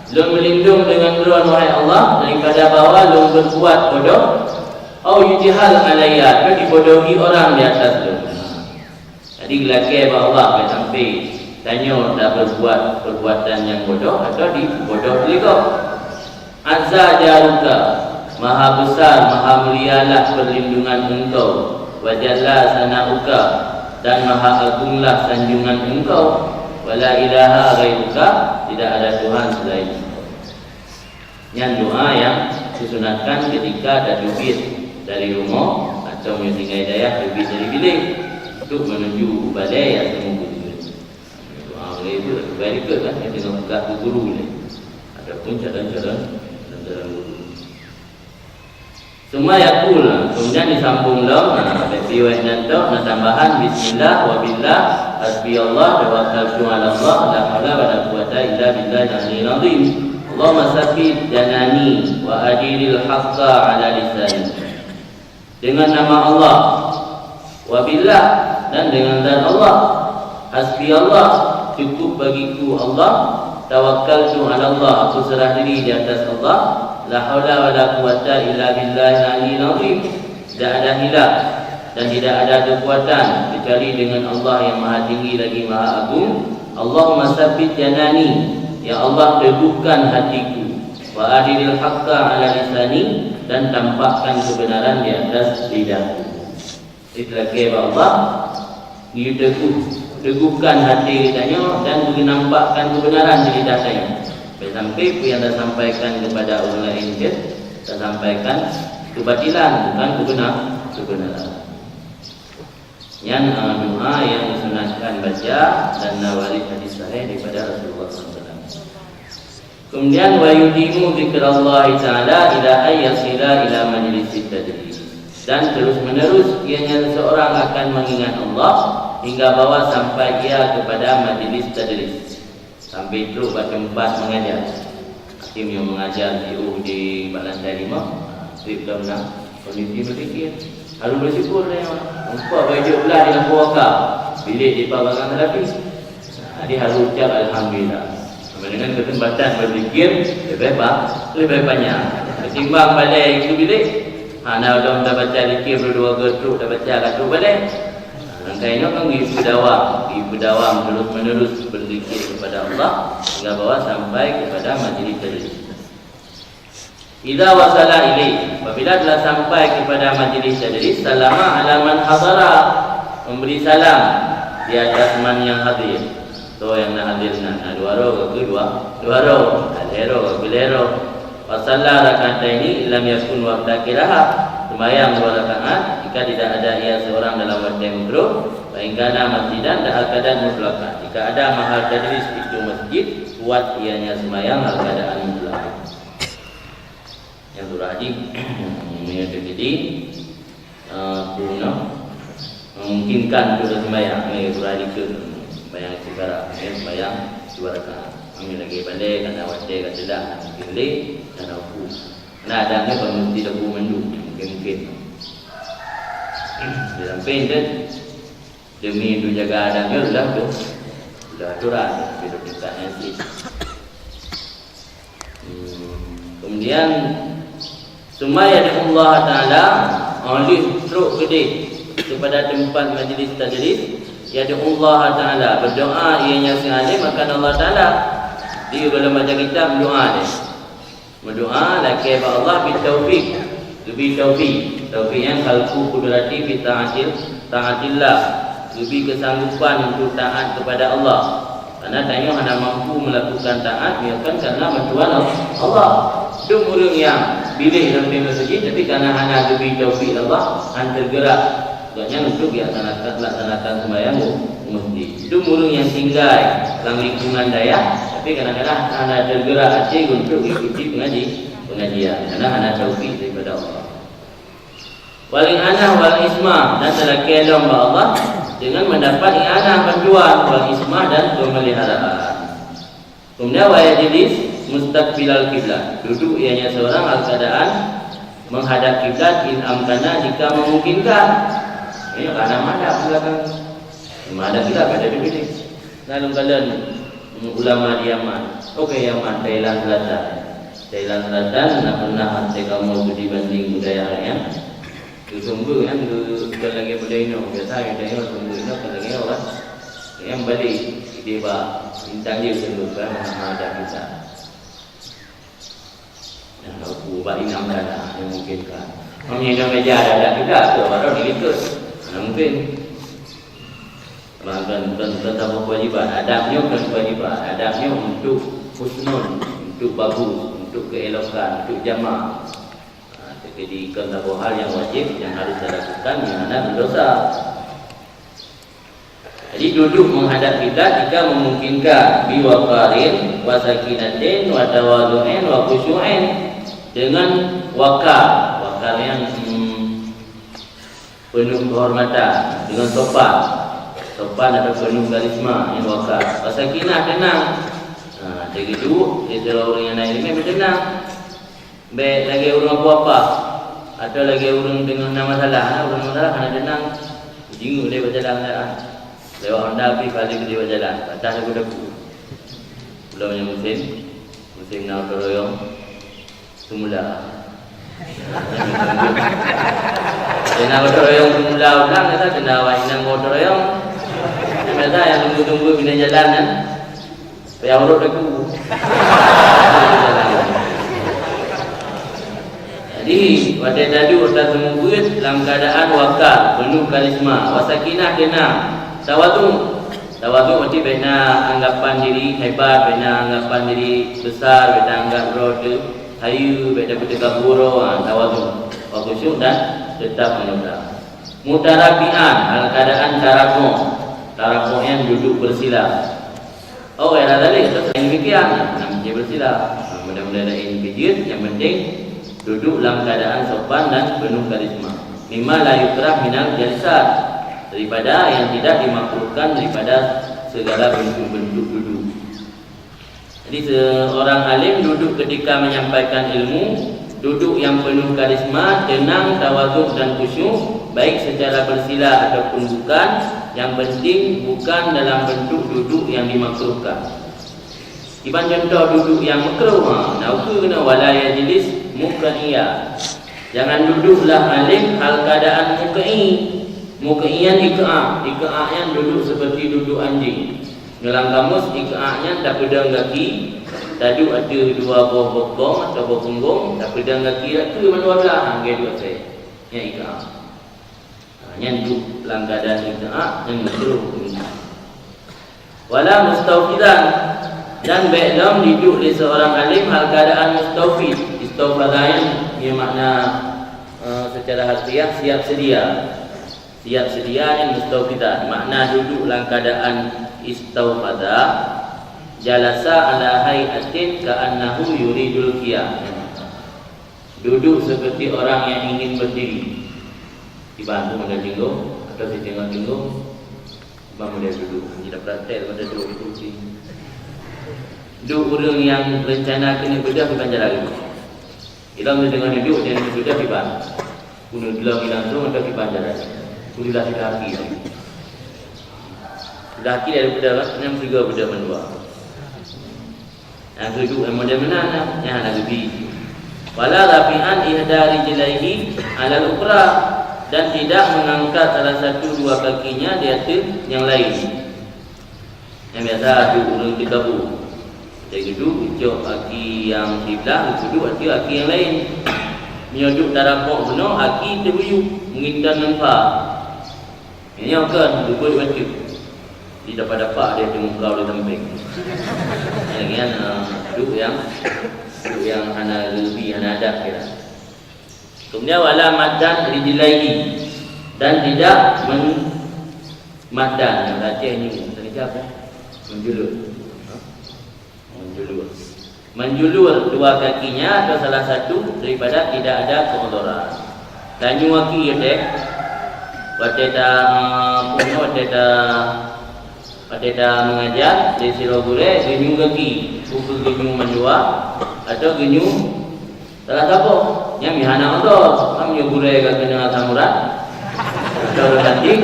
Lôn meulindong deungon Droeneuh, wahai Allah, daripada bahwa lôn berbuat bodoh. Au yujhal alayya, atau dibodohi orang di atas lôn. Jadi, geulakèe bak Allah, bèk sampai tanyoe dah berbuat perbuatan nyang bodoh atau dibodoh lé gob. Azza jaruka, maha besar, maha mulialah perlindungan Engkau, wa jalla sana'uka, dan maha agunglah sanjungan Engkau, Wala ilaha ghairuka, tidak ada Tuhan selain Engkau. Nyan doa nyang disunatkan ketika tateubiet dari rumoh atawa meunyoe tinggai dayah teubiet dari bilék untuk menuju u balée nyang teumeubeuet. Doa lagée itu, lagée itu kan, nyang teungoh peugah keu guru lé ataupun calon-calon, calon-calon guru. Summa yaqul, kemudian disambung lom, nah, bak riwayat nyan tok, na tambahan, "Bismillah, wa billah, hasbiyallah, tawakkaltu 'alallah, la haula wa la quwwata illa billahil 'aliyyil 'azhim. Allahumma tsabbit janani, wa adhiril haqqa 'ala lisani." Dengan nama Allah, wa billah, dan dengan zat Allah, hasbiyallah, cukup bagiku Allah, tawakkaltu 'alallah, aku serah diri di atas Allah, la haula wa la quwwata illa billahil 'aliyyil 'azhim, tidak ada hila dan tidak ada kekuatan kecuali dengan Allah yang Maha Tinggi lagi Maha Agung. Allahumma tsabbit janani, ya Allah, teguhkan hatiku, wa adhiril haqqa 'ala lisani, dan tampakkan kebenaran di atas lidahku. Jadi, talakée bak Allah, geuteuguh, teuguhkan hati geutanyoe dan geunampakkan kebenaran di lidah tanyoe. Sampai-sampai peue nyang tasampaikan kepada ureuëng laén jeuet tasampaikan kebatilan, bukan kebenar-, kebenaran. Nyan, eh, doa nyang disunatkan baca dan na waréh hadis sahih daripada Rasulullah sallallahu alaihi wasallam. Kemudian, "Wa yudimu dzikrallahi ta'ala ila an yasila ila majlisit tadris." Dan terus-menerus ianya seseorang akan mengingat Allah hingga bahwa sampai ia kepada majlis tadris, sampai trok bak teumpat mengajar. Akhé meunyoe mengajar jiôh di bak lantai lima, trép lom na kondisi beuzikir. Harôh beusyukur lé nyoe. Umpama bak jeuet blah di lampôh waka, bilék di pabangan terapi. Jadi harôh ucap alhamdulillah. Sama dengan kesempatan berzikir lebih ba-, lebih banyak ketimbang balée keu bilék. Hana lom tabaca zikir berdua getruk tabaca ka trok balée. Langkah inoe kan geupeudawam, geupeudawam terus-menerus berzikir kepada Allah hingga bahwa sampai kepada majlis tadi. Idza wasala ilaih, apabila telah sampai kepada majlis tadris, salama ala man hadara, memberi salam di atas man yang hadir, atau yang na hadir nan, na dua roh ke dua, dua roh, ka lhée roh ke lhée roh. Wa salla rak'ataini lam yakun waqta qiraah, sembahyang dua rakaat jika tidak ada ia seorang dalam watée makruh, fa in kana masjidan la akadan mutlaqan, jika ada mahal tadris itu masjid, kuat ianya sembahyang hal keadaan mutlak. Nyang surah jih, meunyoe teujadi, eh, peue nyoe, memungkinkan untuk sembahyang, eh, surah jih keu sembahyang istikhara, eh, sembahyang dua rakaat. Meunyoe lagée balée, kana watée ka teulah, mungkin lé, kana uku. Kana ada nyoe ban meusti lagu mandum, mungkin-mungkin. Di samping tu, demi untuk jaga adat nyoe, ulah tu, ulah aturan, bila tingkat nyan cit. Hmm, kemudian, summa yad'ullah ta'ala, 'oh lheueh trok keudeh kepada tempat majlis tadris, yad'ullah ta'ala, berdoa ianya si alim akan Allah Ta'ala. Di dalam baca kitab, doa dia. Meudoa lakée bak Allah bit taufiq, geubri taufiq. Taufiq nyan khalqu qudrati fi ta'atil, ta'atillah, geubri keusanggopan untuk taat kepada Allah. Karena tanyoe hana mampu melakukan taat, nyoe kan karena bantuan Allah. Dum ureuëng nyang bilék lam peumasjid, tapi karena hana geubri taufiq Allah, han teugerak. Gobnyan untuk dilaksanakan, laksanakan sembahyang mu-, mesti. Dum ureuëng nyang tinggai lam lingkungan dayah, tapi kadang-kadang hana teugerak até untuk mengikuti pengaji-, pengajian, karena hana taufik daripada Allah. Wal i'anah wal ismah, dan talakée lom bak Allah dengan mendapat i'anah, bantuan, wal ismah, dan pemeliharaan. Kemudian, wa yajlis mustaqbilal qiblah, duduk ianya seorang dalam keadaan menghadap kiblat, in amkana, jika memungkinkan. Ini karena madhab belakang. Madhab kiblat pada dipilih. Lalu kalian ulama di Yaman, oke, Yaman, Thailand Selatan. Thailand Selatan, nak pernah hati kamu tu dibanding budaya yang Keu sumber nyan, keu, bukan lagée buleuen nyoe, biasa geutanyoe sumber nyoe kon lagée nyoe kan. Nyan balek, idéh bak bintang jih sumber kan, hana ada kita. Nah, aku bak inam dana, yang mungkin kan. Meunyoe nyoe meja ada, ada kita, tu baru diikut. Mana mungkin. Bukan, bukan, bukan saboh kewajiban. Adab nyoe bukan kewajiban. Adab nyoe untuk husnul, untuk bagus, untuk keelokan, untuk jamal. Ha, jadi, kon saboh hal nyang wajib, nyang harus dilakukan, nyang hana berdosa. Jadi, duduk menghadap kiblat jika memungkinkan, biwaqarin wa sakinatin wa tawadhu'in wa khusyu'in, dengan waqar. Waqar nyan, hmm, penuh kehormatan, dengan sopan. Sopan atau penuh karisma, nyan waqar. Wa sakinah, tenang. Ha, teugeuduk, di sidroe ureueng nyang na ileumèe, beuteunang. Bèk lagèe ureueng apoh-apoh, atau lagèe ureueng teungoh na masalah. Nah, ureueng na masalah hana teunang, jinguk lé bak jalan kendaraan. Lewat honda pih paléng lé bak jalan, patah sapeue-sapeue. Ulôn nyang musém, musém na gotong royong, semula. Kena gotong royong semula ulang, kata kena awak inong gotong royong. Biasa nyang tunggu-tunggu pinah jalan kan. Payah urot aku. Jadi, watèe taduek, watèe taseumubeuet lam keuadaan waqar, penuh karisma, wa sakinah, tenang, tawadhu. Tawadhu berarti bèk na anggapan diri hebat, bèk na anggapan diri besar, bèk na anggap droe teuh hayeue, bèk na peutakabur, ha, tawadhu. Wa khusyuk dan tetap menyembah. Mutarabi'an, dalam keadaan tarabuh. Tarabuh nyan duduk bersila. Oh, ya, dah balik. Terus lain demikian. Nah, dia bersila. Nah, mudah-mudahan lain kejut. Yang penting, duduk dalam keadaan sopan dan penuh karisma. Mimma la yukrah minal jalsat. Daripada yang tidak dimakruhkan daripada segala bentuk-bentuk duduk. Jadi, seorang alim duduk ketika menyampaikan ilmu, duduk yang penuh karisma, tenang, tawaduk, dan khusyuk, baik secara bersila ataupun bukan, yang penting bukan dalam bentuk duduk yang dimakruhkan. Iban contoh duduk yang makruh, ha, na ukeue keunoe, wala yajlis muqaiya. Jangan duduklah alim hal keadaan muqai. Muqai nyan iqa'a. Iqa'a nyan duduk seperti duduk anjing. Ngon lam kamus, iqa'a nyan tapeudong gaki, taduek ateueh dua boh bokong atau boh punggong, tapeudong gaki rata mandua blah, ha, lagèe duek asèe. Nyan iqa'a. Ha, nyan duek lam keadaan iqa'a, nyan makruh. Wala mustaufidan, dan bèk lom diduek lé seorang alim hal keadaan mustaufid. Istaufada nyan, nyan makna, eh, secara harfiah, siap sedia. Siap sedia nyan mustaufidan. Makna duduk lam keadaan istaufada, jalasa ala hai'atin ka'annahu yuridul qiyam. Duduk seperti orang yang ingin berdiri. Iban tu model tinggung, atau siteungoh tinggung. Iban model duduk. Kita praktek model duduk di kursi. Duduk ureueng nyang rencana keuneuk beudôh iban jalan. Ilôn siteungoh duduk, dan beudôh iban. Keuneuk dulong langsung atau iban jalan. Keuneuk dah tidak hati. Sudah hati dari beudôh, nyang tiga beudôh mandua. Nyang keuduek nyang model meunan, nyang hana geubi. Wala rafi'an ihda rijlaihi alal ukhra, dan tidak mengangkat salah satu dua kakinya di ateueh nyang laén. Nyang biasa duek ureueng teukabu. Watèe geuduek, geucok aki nyang siblah, geuduek ateueh aki nyang laén. Meunyoe duek tarapok bunoe, aki teubuyuek, meunginton ngon pha. Nyoe kan, geubeuet bacut. Di dapa-dapa dia teumukau di sampéng. Nyan, eh, duek nyang, duek nyang hana leubi, hana adab kira. Kemudian, wala maddan rijlaihi, dan tidak men-, maddan, bahasa Aceh nyoe, tadi siapa? Menjulur. Ha? Menjulur. Menjulur dua kakinya atau salah satu daripada tidak ada keudhuran. Tanyoe aki teh, watèe ta, eh, watèe ta, watèe ta mengajar, di sidroe gurèe, geunyoe gaki, buku geunyoe mandua, atau geunyoe salah saboh. Nyan meuhana oto, kan meunyoe gurèe ka keuneuk asam urat, atau reumatik,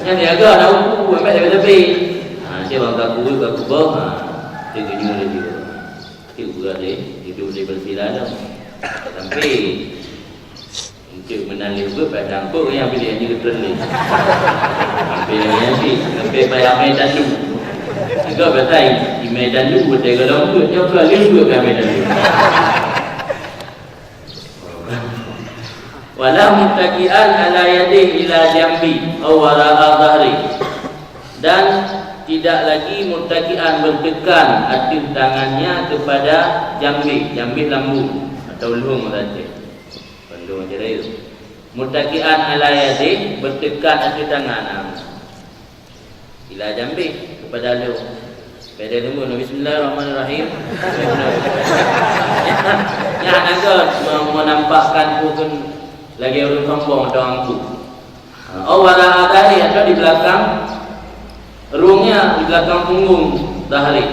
nyan jaga na uku, ambek leubeh-leubeh. Ha, cit bang ka kuweuet, ka kuboh, ha, cit geunyoe lé jiwoe. Cit buka lé, hidup lé bersila dah. Sampai, cit meunan lé beuet, pada angkot nyang pilih ni betul lé. Sampai lagi nanti, sampai payah main tandu. Juga pasal imai tandu, betul kalau beuet, nyoe ka lé beuet ka main tandu. Wala muttaki'an ala yadihi ila jambi aw wara'a dhahri. Dan tidak lagi muttaki'an, bertekan ateueh tangannya kepada jambeh, jambeh lambung atau lhong ureueng Aceh. Lhong Aceh Rayeuk. Muttaki'an ala yadih, bertekan ateueh tangan. Ila jambeh, kepada lhong. Pada lhong, bismillahirrahmanirrahim. Nyan hana gét me-, menampakkan peue kheun lagèe ureueng sombong atau angkuh. Ha, au wara'a dhahri, atau di belakang rungnya, di belakang punggung, dhahri.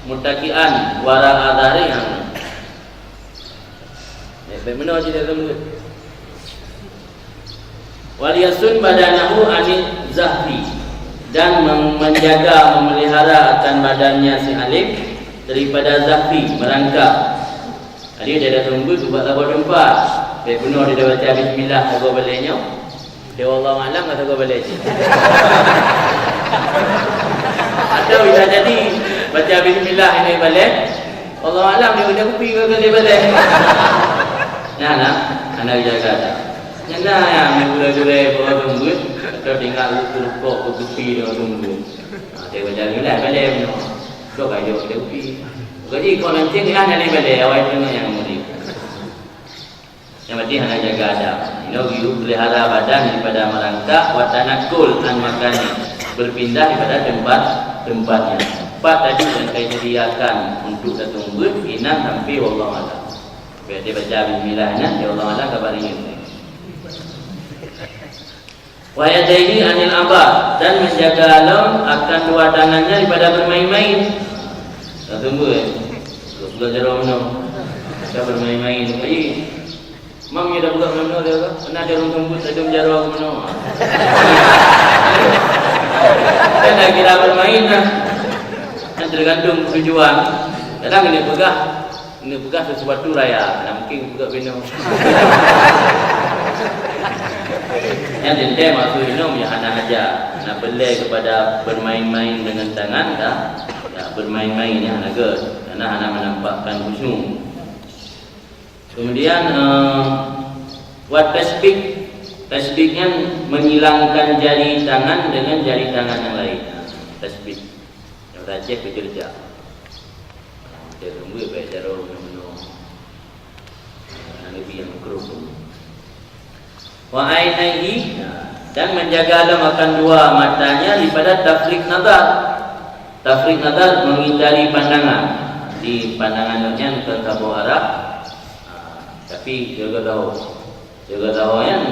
Muttaki'an wara'a dhahri, ha. Eh, bèk meunoe cit lôn buet. Wal yasun badanahu anil zahfi, dan mem-, menjaga, memelihara akan badannya si alim daripada zahfi, merangkak. Jadi, dia dah teumbeuet ubak saboh teumpat. Bèk bunoe dia dah baca bismillah sagoe balèe nyoe. Dia wallahu a'lam ka sagoe balèe cit. Atau bisa jadi baca bismillah ini balèe. Wallahu a'lam dia udah kupi ke balèe. Nah, nah, anak jaga dah. Nyang na nyang gurèe-gurèe bawa teumbeuet, atau tinggal ureueng rukok beukupi dengan teumbeuet. Ha, dia baca bismillah balèe bunoe. Dok ayo dia kupi. Jadi, kalau lanceng, ya, nyang balèe, awai tu nyang murid. Nyang penting hana jaga adab. Inoe geuyue pelihara badan daripada merangkak, wa tanakul an makani, berpindah daripada tempat-tempatnya. Empat tadi nyang ka disediakan untuk tateumbeuet, inan sampai wallahu a'lam. Bèk dibaca bismillah inan, ya Allah a'lam, kabar ini. Wa yadaihi anil abath, dan menjaga lom akan dua tangannya daripada bermain-main. Dah tunggu, eh. Bukan jaroe meunoe. Kita bermain-main. Ai, mam, ya dah buka meunoe dia ke? Pernah dia orang tunggu, saya jam jaroe meunoe. Kan dah kira bermain lah. Kan tergantung tujuan. Kadang dia peugah, Neupeugah sesuatu raya, nah mungkin peugah binoe. Nyang teuntèe maksud inong nyang hana haja, hana peureulèe kepada bermain-main dengan tangan, dah. Ya, bermain-main nyang hana gèt, karena hana menampakkan khusyuk. Kemudian, eh, wat tasbik, tasbik nyan menghilangkan jari tangan dengan jari tangan yang lain. Tasbik. Nyang rajih keu jeurjak. Dia tunggu baik jaroe meunoe. Nah, lebih yang makruh tu. Wa ainaihi, dan menjaga lom akan dua matanya daripada tafrik nazar. Tafrik nazar menghindari pandangan. Di pandangan nyan bukan saboh arah. Ha, tapi jaga tahu. Jaga tahu nyan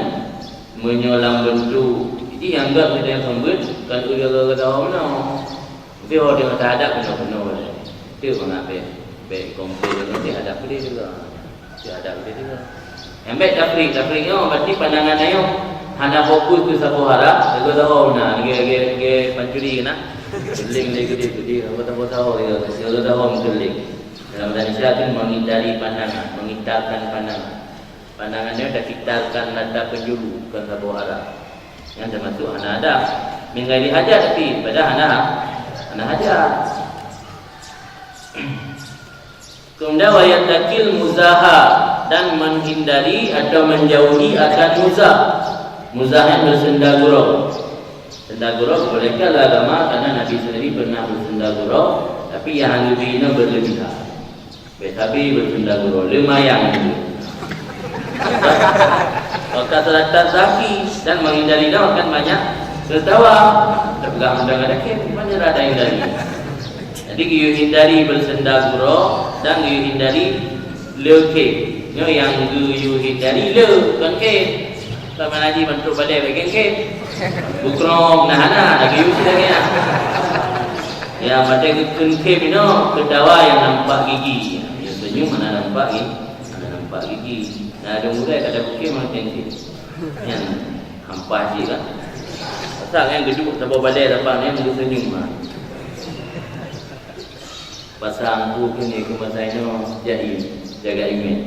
meunyoe lam bentuk, jadi anggap kita yang sambut kan jaga tahu meunoe. Tapi awak tengok terhadap penuh-penuh boleh. Itu pun nak bek, bek komplit tu nanti hadap pedih juga. Itu hadap pedih juga. Yang baik tafrik, tafrik nyoe berarti pandangan ayong hana fokus ke saboh arah, lagu tahu nah, lagi, lagi, lagi pancuri kena. Keling dia gede-gede, lagu tahu tahu dia, lagu tahu keling. Dalam bahasa Indonesia tu menghindari pandangan, menghitarkan pandangan. Pandangan nyoe takitarkan lam penjuru, bukan saboh arah. Nyan teumasuk hana adab. Min ghairi hajat tapi pada hana, hana hajat. Kemudian wa yattaqil muzaha, dan menghindari atau menjauhi akan muzah. Muzah nyan bersenda gurau. Senda gurau bolehkah lam agama karena Nabi sendiri pernah bersenda gurau, tapi yang hana berlebihan. Bèk sabe beusunda gurau, lumayan. Maka serata zaki dan menghindari dong akan banyak tertawa. Terpegang undang ada kek, mana ada hindari. Jadi, geuyue hindari beusunda gurau dan geuyue hindari le kek. Nyoe nyang geuyue hindari le, bukan kek. Sama haji bantuk balai bagian kek. Bukrong, nah, nah, lagi uji lagi, nah. Ya, mata kekun kek inoe, ketawa yang nampak gigi. Ya, senyum mana nampak gigi. Ada nampak gigi. Nah, ada muda kata bukit mana cantik. Yang hampa cik kan. Pasal yang geduk sabar balai dapat yang senyum mah. Pasal angku kini ke masa ini jaim, jaga imej.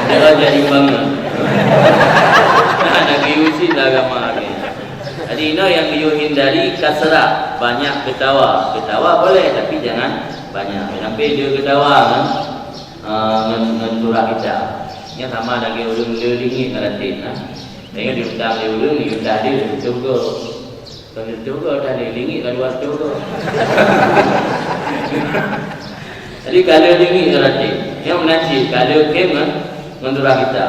Jaga jaim banget. Nah, nak diusi lah agama ni. Jadi, inoe yang you hindari kasrah, banyak ketawa. Ketawa boleh, tapi jangan banyak. Sampai dia ketawa kan. Ah, ngon, ngon surah kita. Nya sama lagi ureuëng le lingit ngerti, nah. Ingat diundang lé ureueng, diundang dia lé syurga. Bukan syurga, dah lé lingit ka luar syurga. Jadi, kalau lingit ka rate, nyang meunan cit kalau kém ngon, ngon surah kita.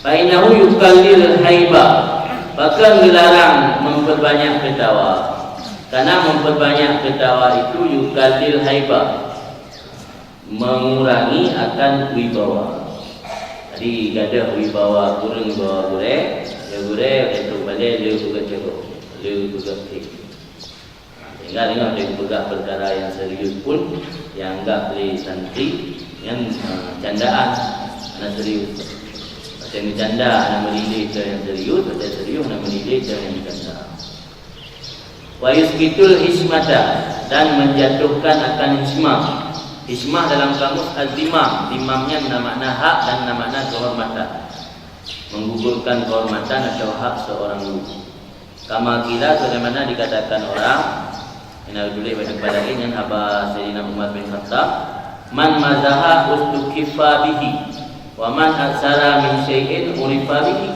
Fa innahu yuqallil haibah. Pakon dilarang memperbanyak ketawa? Karena memperbanyak ketawa itu yuqallil haibah, mengurangi akan wibawa. Jadi, gadoh wibawa kureueng, wibawa gurée, ya gurée, untuk balée le peugah cegok, le peugah kém. Sehingga deungon geupeugah peukara nyang serius pun dianggap lé santri nyan, eh, candaan, hana serius. Watée meucanda hana meulilée keu nyang serius, watée serius hana meulilée keu nyang meucanda. Wa yusqitul hishmata, dan menjatuhkan akan hishmah. Hishmah dalam kamus az-zimam. Zimam nyan na makna hak dan na makna kehormatan. Menggugurkan kehormatan atau hak seorang guru. Kama qila, sebagaimana dikatakan orang, nyang tuléh bak teumpat laén, nyan haba Saidina Umar bin Khattab, "Man mazaha ustukhiffa bihi, wa man aksara min syai'in urifa bihi."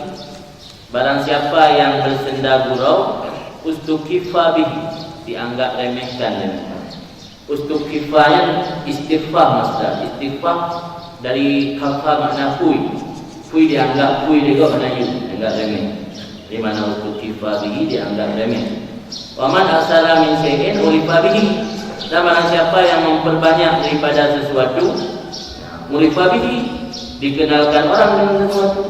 Barang siapa yang bersenda gurau, ustukhiffa bihi, dianggap remehkan dengan Ustukhiffa nyan istikhfaf masdar. Istikhfaf dari khafa makna pui. Pui dianggap pui lé gob hana yue, dianggap remeh. Di mana ustukhiffa bihi dianggap remeh. Wa man aksara min syai'in urifa bihi. Dan barang siapa yang memperbanyak daripada sesuatu, urifa bihi, dikenalkan orang dengan sesuatu.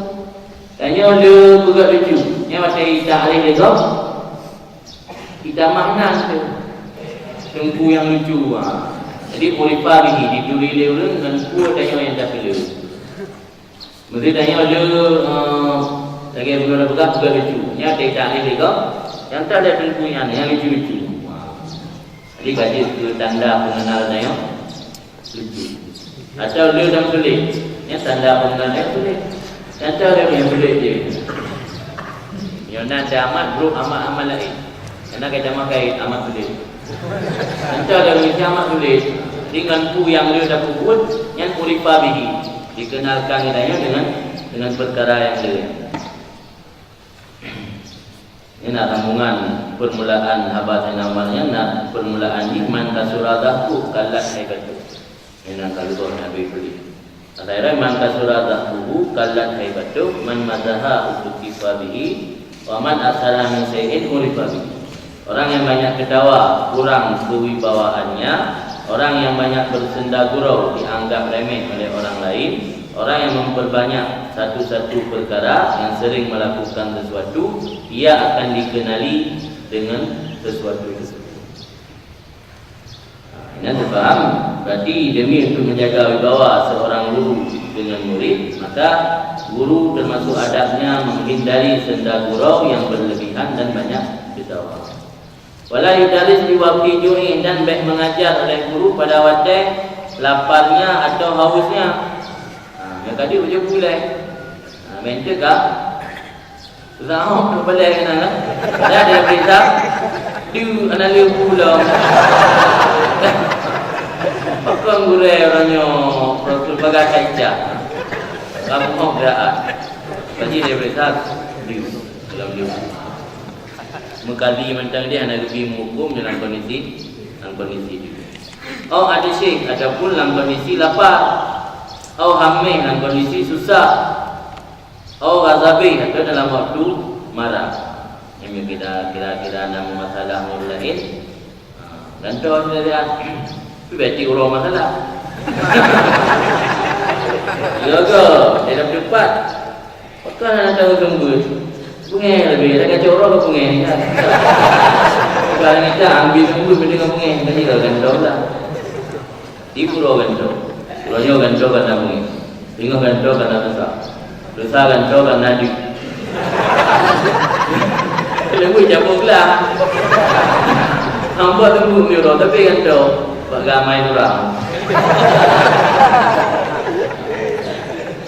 Tanyoe le peugah lucu. Nyan watée takrif lé gob. Kita makna tu. Teungku nyang lucu, ha. Jadi, urifa bihi, dituri lé ureueng ngon peue tanyoe nyang tapeuleueh. Meuseuti tanyoe le, eh, lagée bunoe peugah, peugah lucu. Nyan takrif lé gob, nyang ta lé teungku nyan, nyang lucu-lucu. Ha. Jadi, ka jeuet keu tanda pengenal tanyoe. Lucu. Atau le nyang tuléh. Nyan tanda peungenal nyang tuléh. Nyang tuléh nyang tuléh je. Nyoe na ada Amat, brok Amat-Amat laén. Karena kita makai Amat tuléh. Nyang tuléh mesti Amat tuléh. Dengan peue nyang le tapeubuet, nyan urifa bihi. Dikenalkan geutanyoe dengan, dengan perkara nyang le. Ini na sambungan permulaan haba Saidina Umar nyan, na permulaan jih, "Man kasura dhahku kallat haibatu." Ini na kalugoh Nabi tuléh. Akhirnya, "Man kasura dhahkuhu kallat haibatu, man mazaha ustukhiffa bihi, wa man aksara min syai'in urifa bihi." Orang yang banyak ketawa, kurang kewibawaannya. Orang yang banyak bersenda gurau, dianggap remeh oleh orang lain. Orang yang memperbanyak satu-satu perkara, yang sering melakukan sesuatu, ia akan dikenali dengan sesuatu itu. Nah, ini terpaham. Berarti, demi untuk menjaga wibawa seorang guru dengan murid, maka guru termasuk adabnya menghindari senda gurau yang berlebihan dan banyak ketawa. "Wala yudaris fi waqti ju'i," dan bék mengajar oleh guru pada watée laparnya atau hausnya. Ha, nyang tadi ujoe gulai. Ha, meunteuka. Susah oh, nak balai kena kan? Dah dia berita. Du, anak lembu lah. Pakon gurée orang nyoe, Rasul bagai kaicah. Kamu mau gerakan. Tadi dia berita. Du, dalam lembu. Meukadi mantong dia hana geubi meuhuköm dalam kondisi, dalam kondisi itu. Au adisik, ataupun dalam kondisi lapar. Au hameh, dalam kondisi susah. Au ghadabih, atau dalam waktu marah. Nyang kira-kira na masalah ngon laén. Ha, gantoe dia, dia. Tapi berarti uroe masalah. Ya ke? Dalam tempat. Pakon hana tahu sumber. Beungéh leubeh, dah kacau uroe ke beungéh, kan? Bukan kita ambil sumber, mending beungéh, kan? Gantoe lah. Di uroe gantoe. Uroe nyoe gantoe kana beungéh. Singoh gantoe kana desya. Desya gantoe kana di. Lewat jaboh gelah. Hamba tunggu ni uroe, tapi gantoe. Bak gamai urang.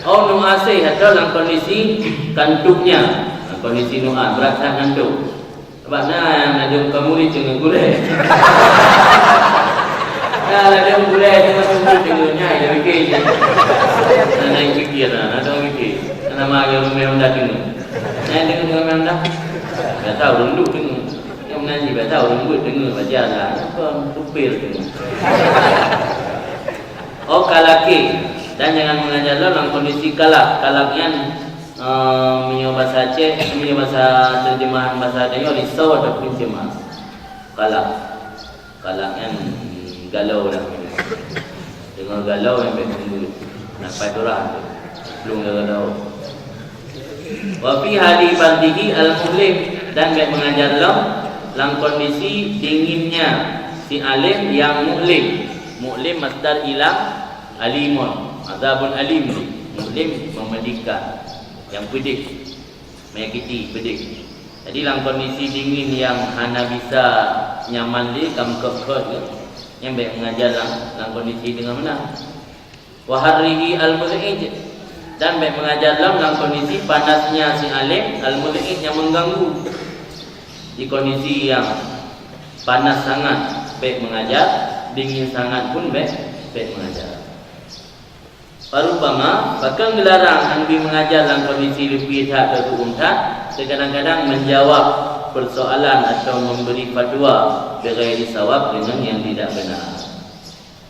Oh, nu'asi, atau dalam kondisi kantuknya. Dalam kondisi nu'as, berat sangat ngantuk. Sabab na, na ladôm ka murit deungon gurée. Na ladôm gurée deungon murit deungon nyai dah mikir je. Na, na yang fikir na, na dong fikir. Nama lagèe ureueng mè Honda teungoh. Nyang teungoh, teungoh mè Honda. Biasa ureueng duek teungoh. Nyang meunan jih biasa ureueng duek teungoh, baca lah. Apa, supir teungoh. Oh, kalake. Dan jangan mengajar lom lam kondisi kalak. Kalak nyan, eh, meunyoe basa Aceh, meunyoe basa terjemahan basa Aceh nyoe risau ataupun cemas. Kalak. Kalak nyan galau dah. Deungoe galau nyan bèk tunggu. Nampak tu dah. Plueng galau. Wa fi hali bardihi al-mu'lim, dan bèk mengajar lom lam kondisi dinginnya si alim yang mu'lim. Mu'lim masdar ilam, alimun, azabun alim. Mu'lim memedihkan, yang pedih, menyakiti, pedih. Jadi lam kondisi dingin yang hana bisa nyaman lé, ka meukot-kot lé, nyan bèk mengajar lam, lam kondisi deungon meunan. Wa harrihi al-muz'ij, dan bèk mengajar lom lam kondisi panasnya si alim, al-muz'ij, yang mengganggu. Di kondisi yang panas sangat bèk mengajar, dingin sangat pun bèk, bèk mengajar. Farubbama, bahkan geularang nyang bri mengajar lam kondisi leupie that atawa um that, terkadang-kadang menjawab persoalan atau memberi fatwa bighairi sawab, dengan yang tidak benar.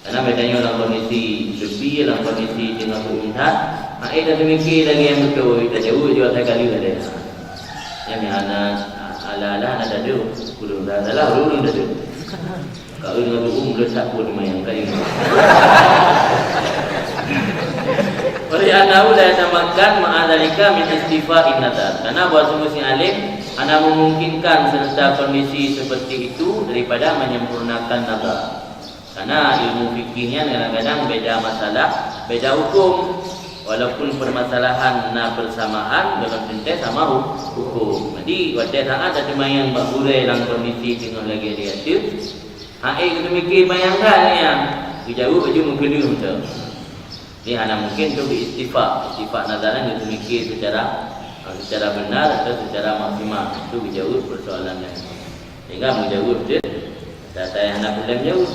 Karena beda nyoe lam kondisi leupie, lam kondisi deungon um that, hai dah teumikir lagèe nyang beutôi, tajaweueb jaweueb asai ka lheueh lé. Nyang hana, ala-ala hana tadeuh, ulôn salah, ulôn tadeuh. Ka ureueng ureueng leucah pun manyang kayu. Oleh annahu la yatamakkan ma'a dzalika min istifa'in nazar. Karena bahwa sungguh si alim hana memungkinkan serta kondisi seperti itu daripada menyempurnakan nazar. Karena ilmu fikih nyan kadang-kadang beda masalah, beda hukum. Walaupun permasalahan na persamaan, belum tentu sama hu-, hukum. Jadi, watèe saat ada manyang bak gurèe lam kondisi teungoh lagèe di ateueh, hai geuteumikir manyang that nyan, geujaweueb laju meukeuneuh tu. Jadi, hana mungkin tu geuistifak. Istifak nazar nyan geuteumikir secara, secara benar atau secara maksimal. Itu geujaweueb persoalan nyan. Sehingga meujaweueb tu, data nyang hana peureulèe meujaweueb.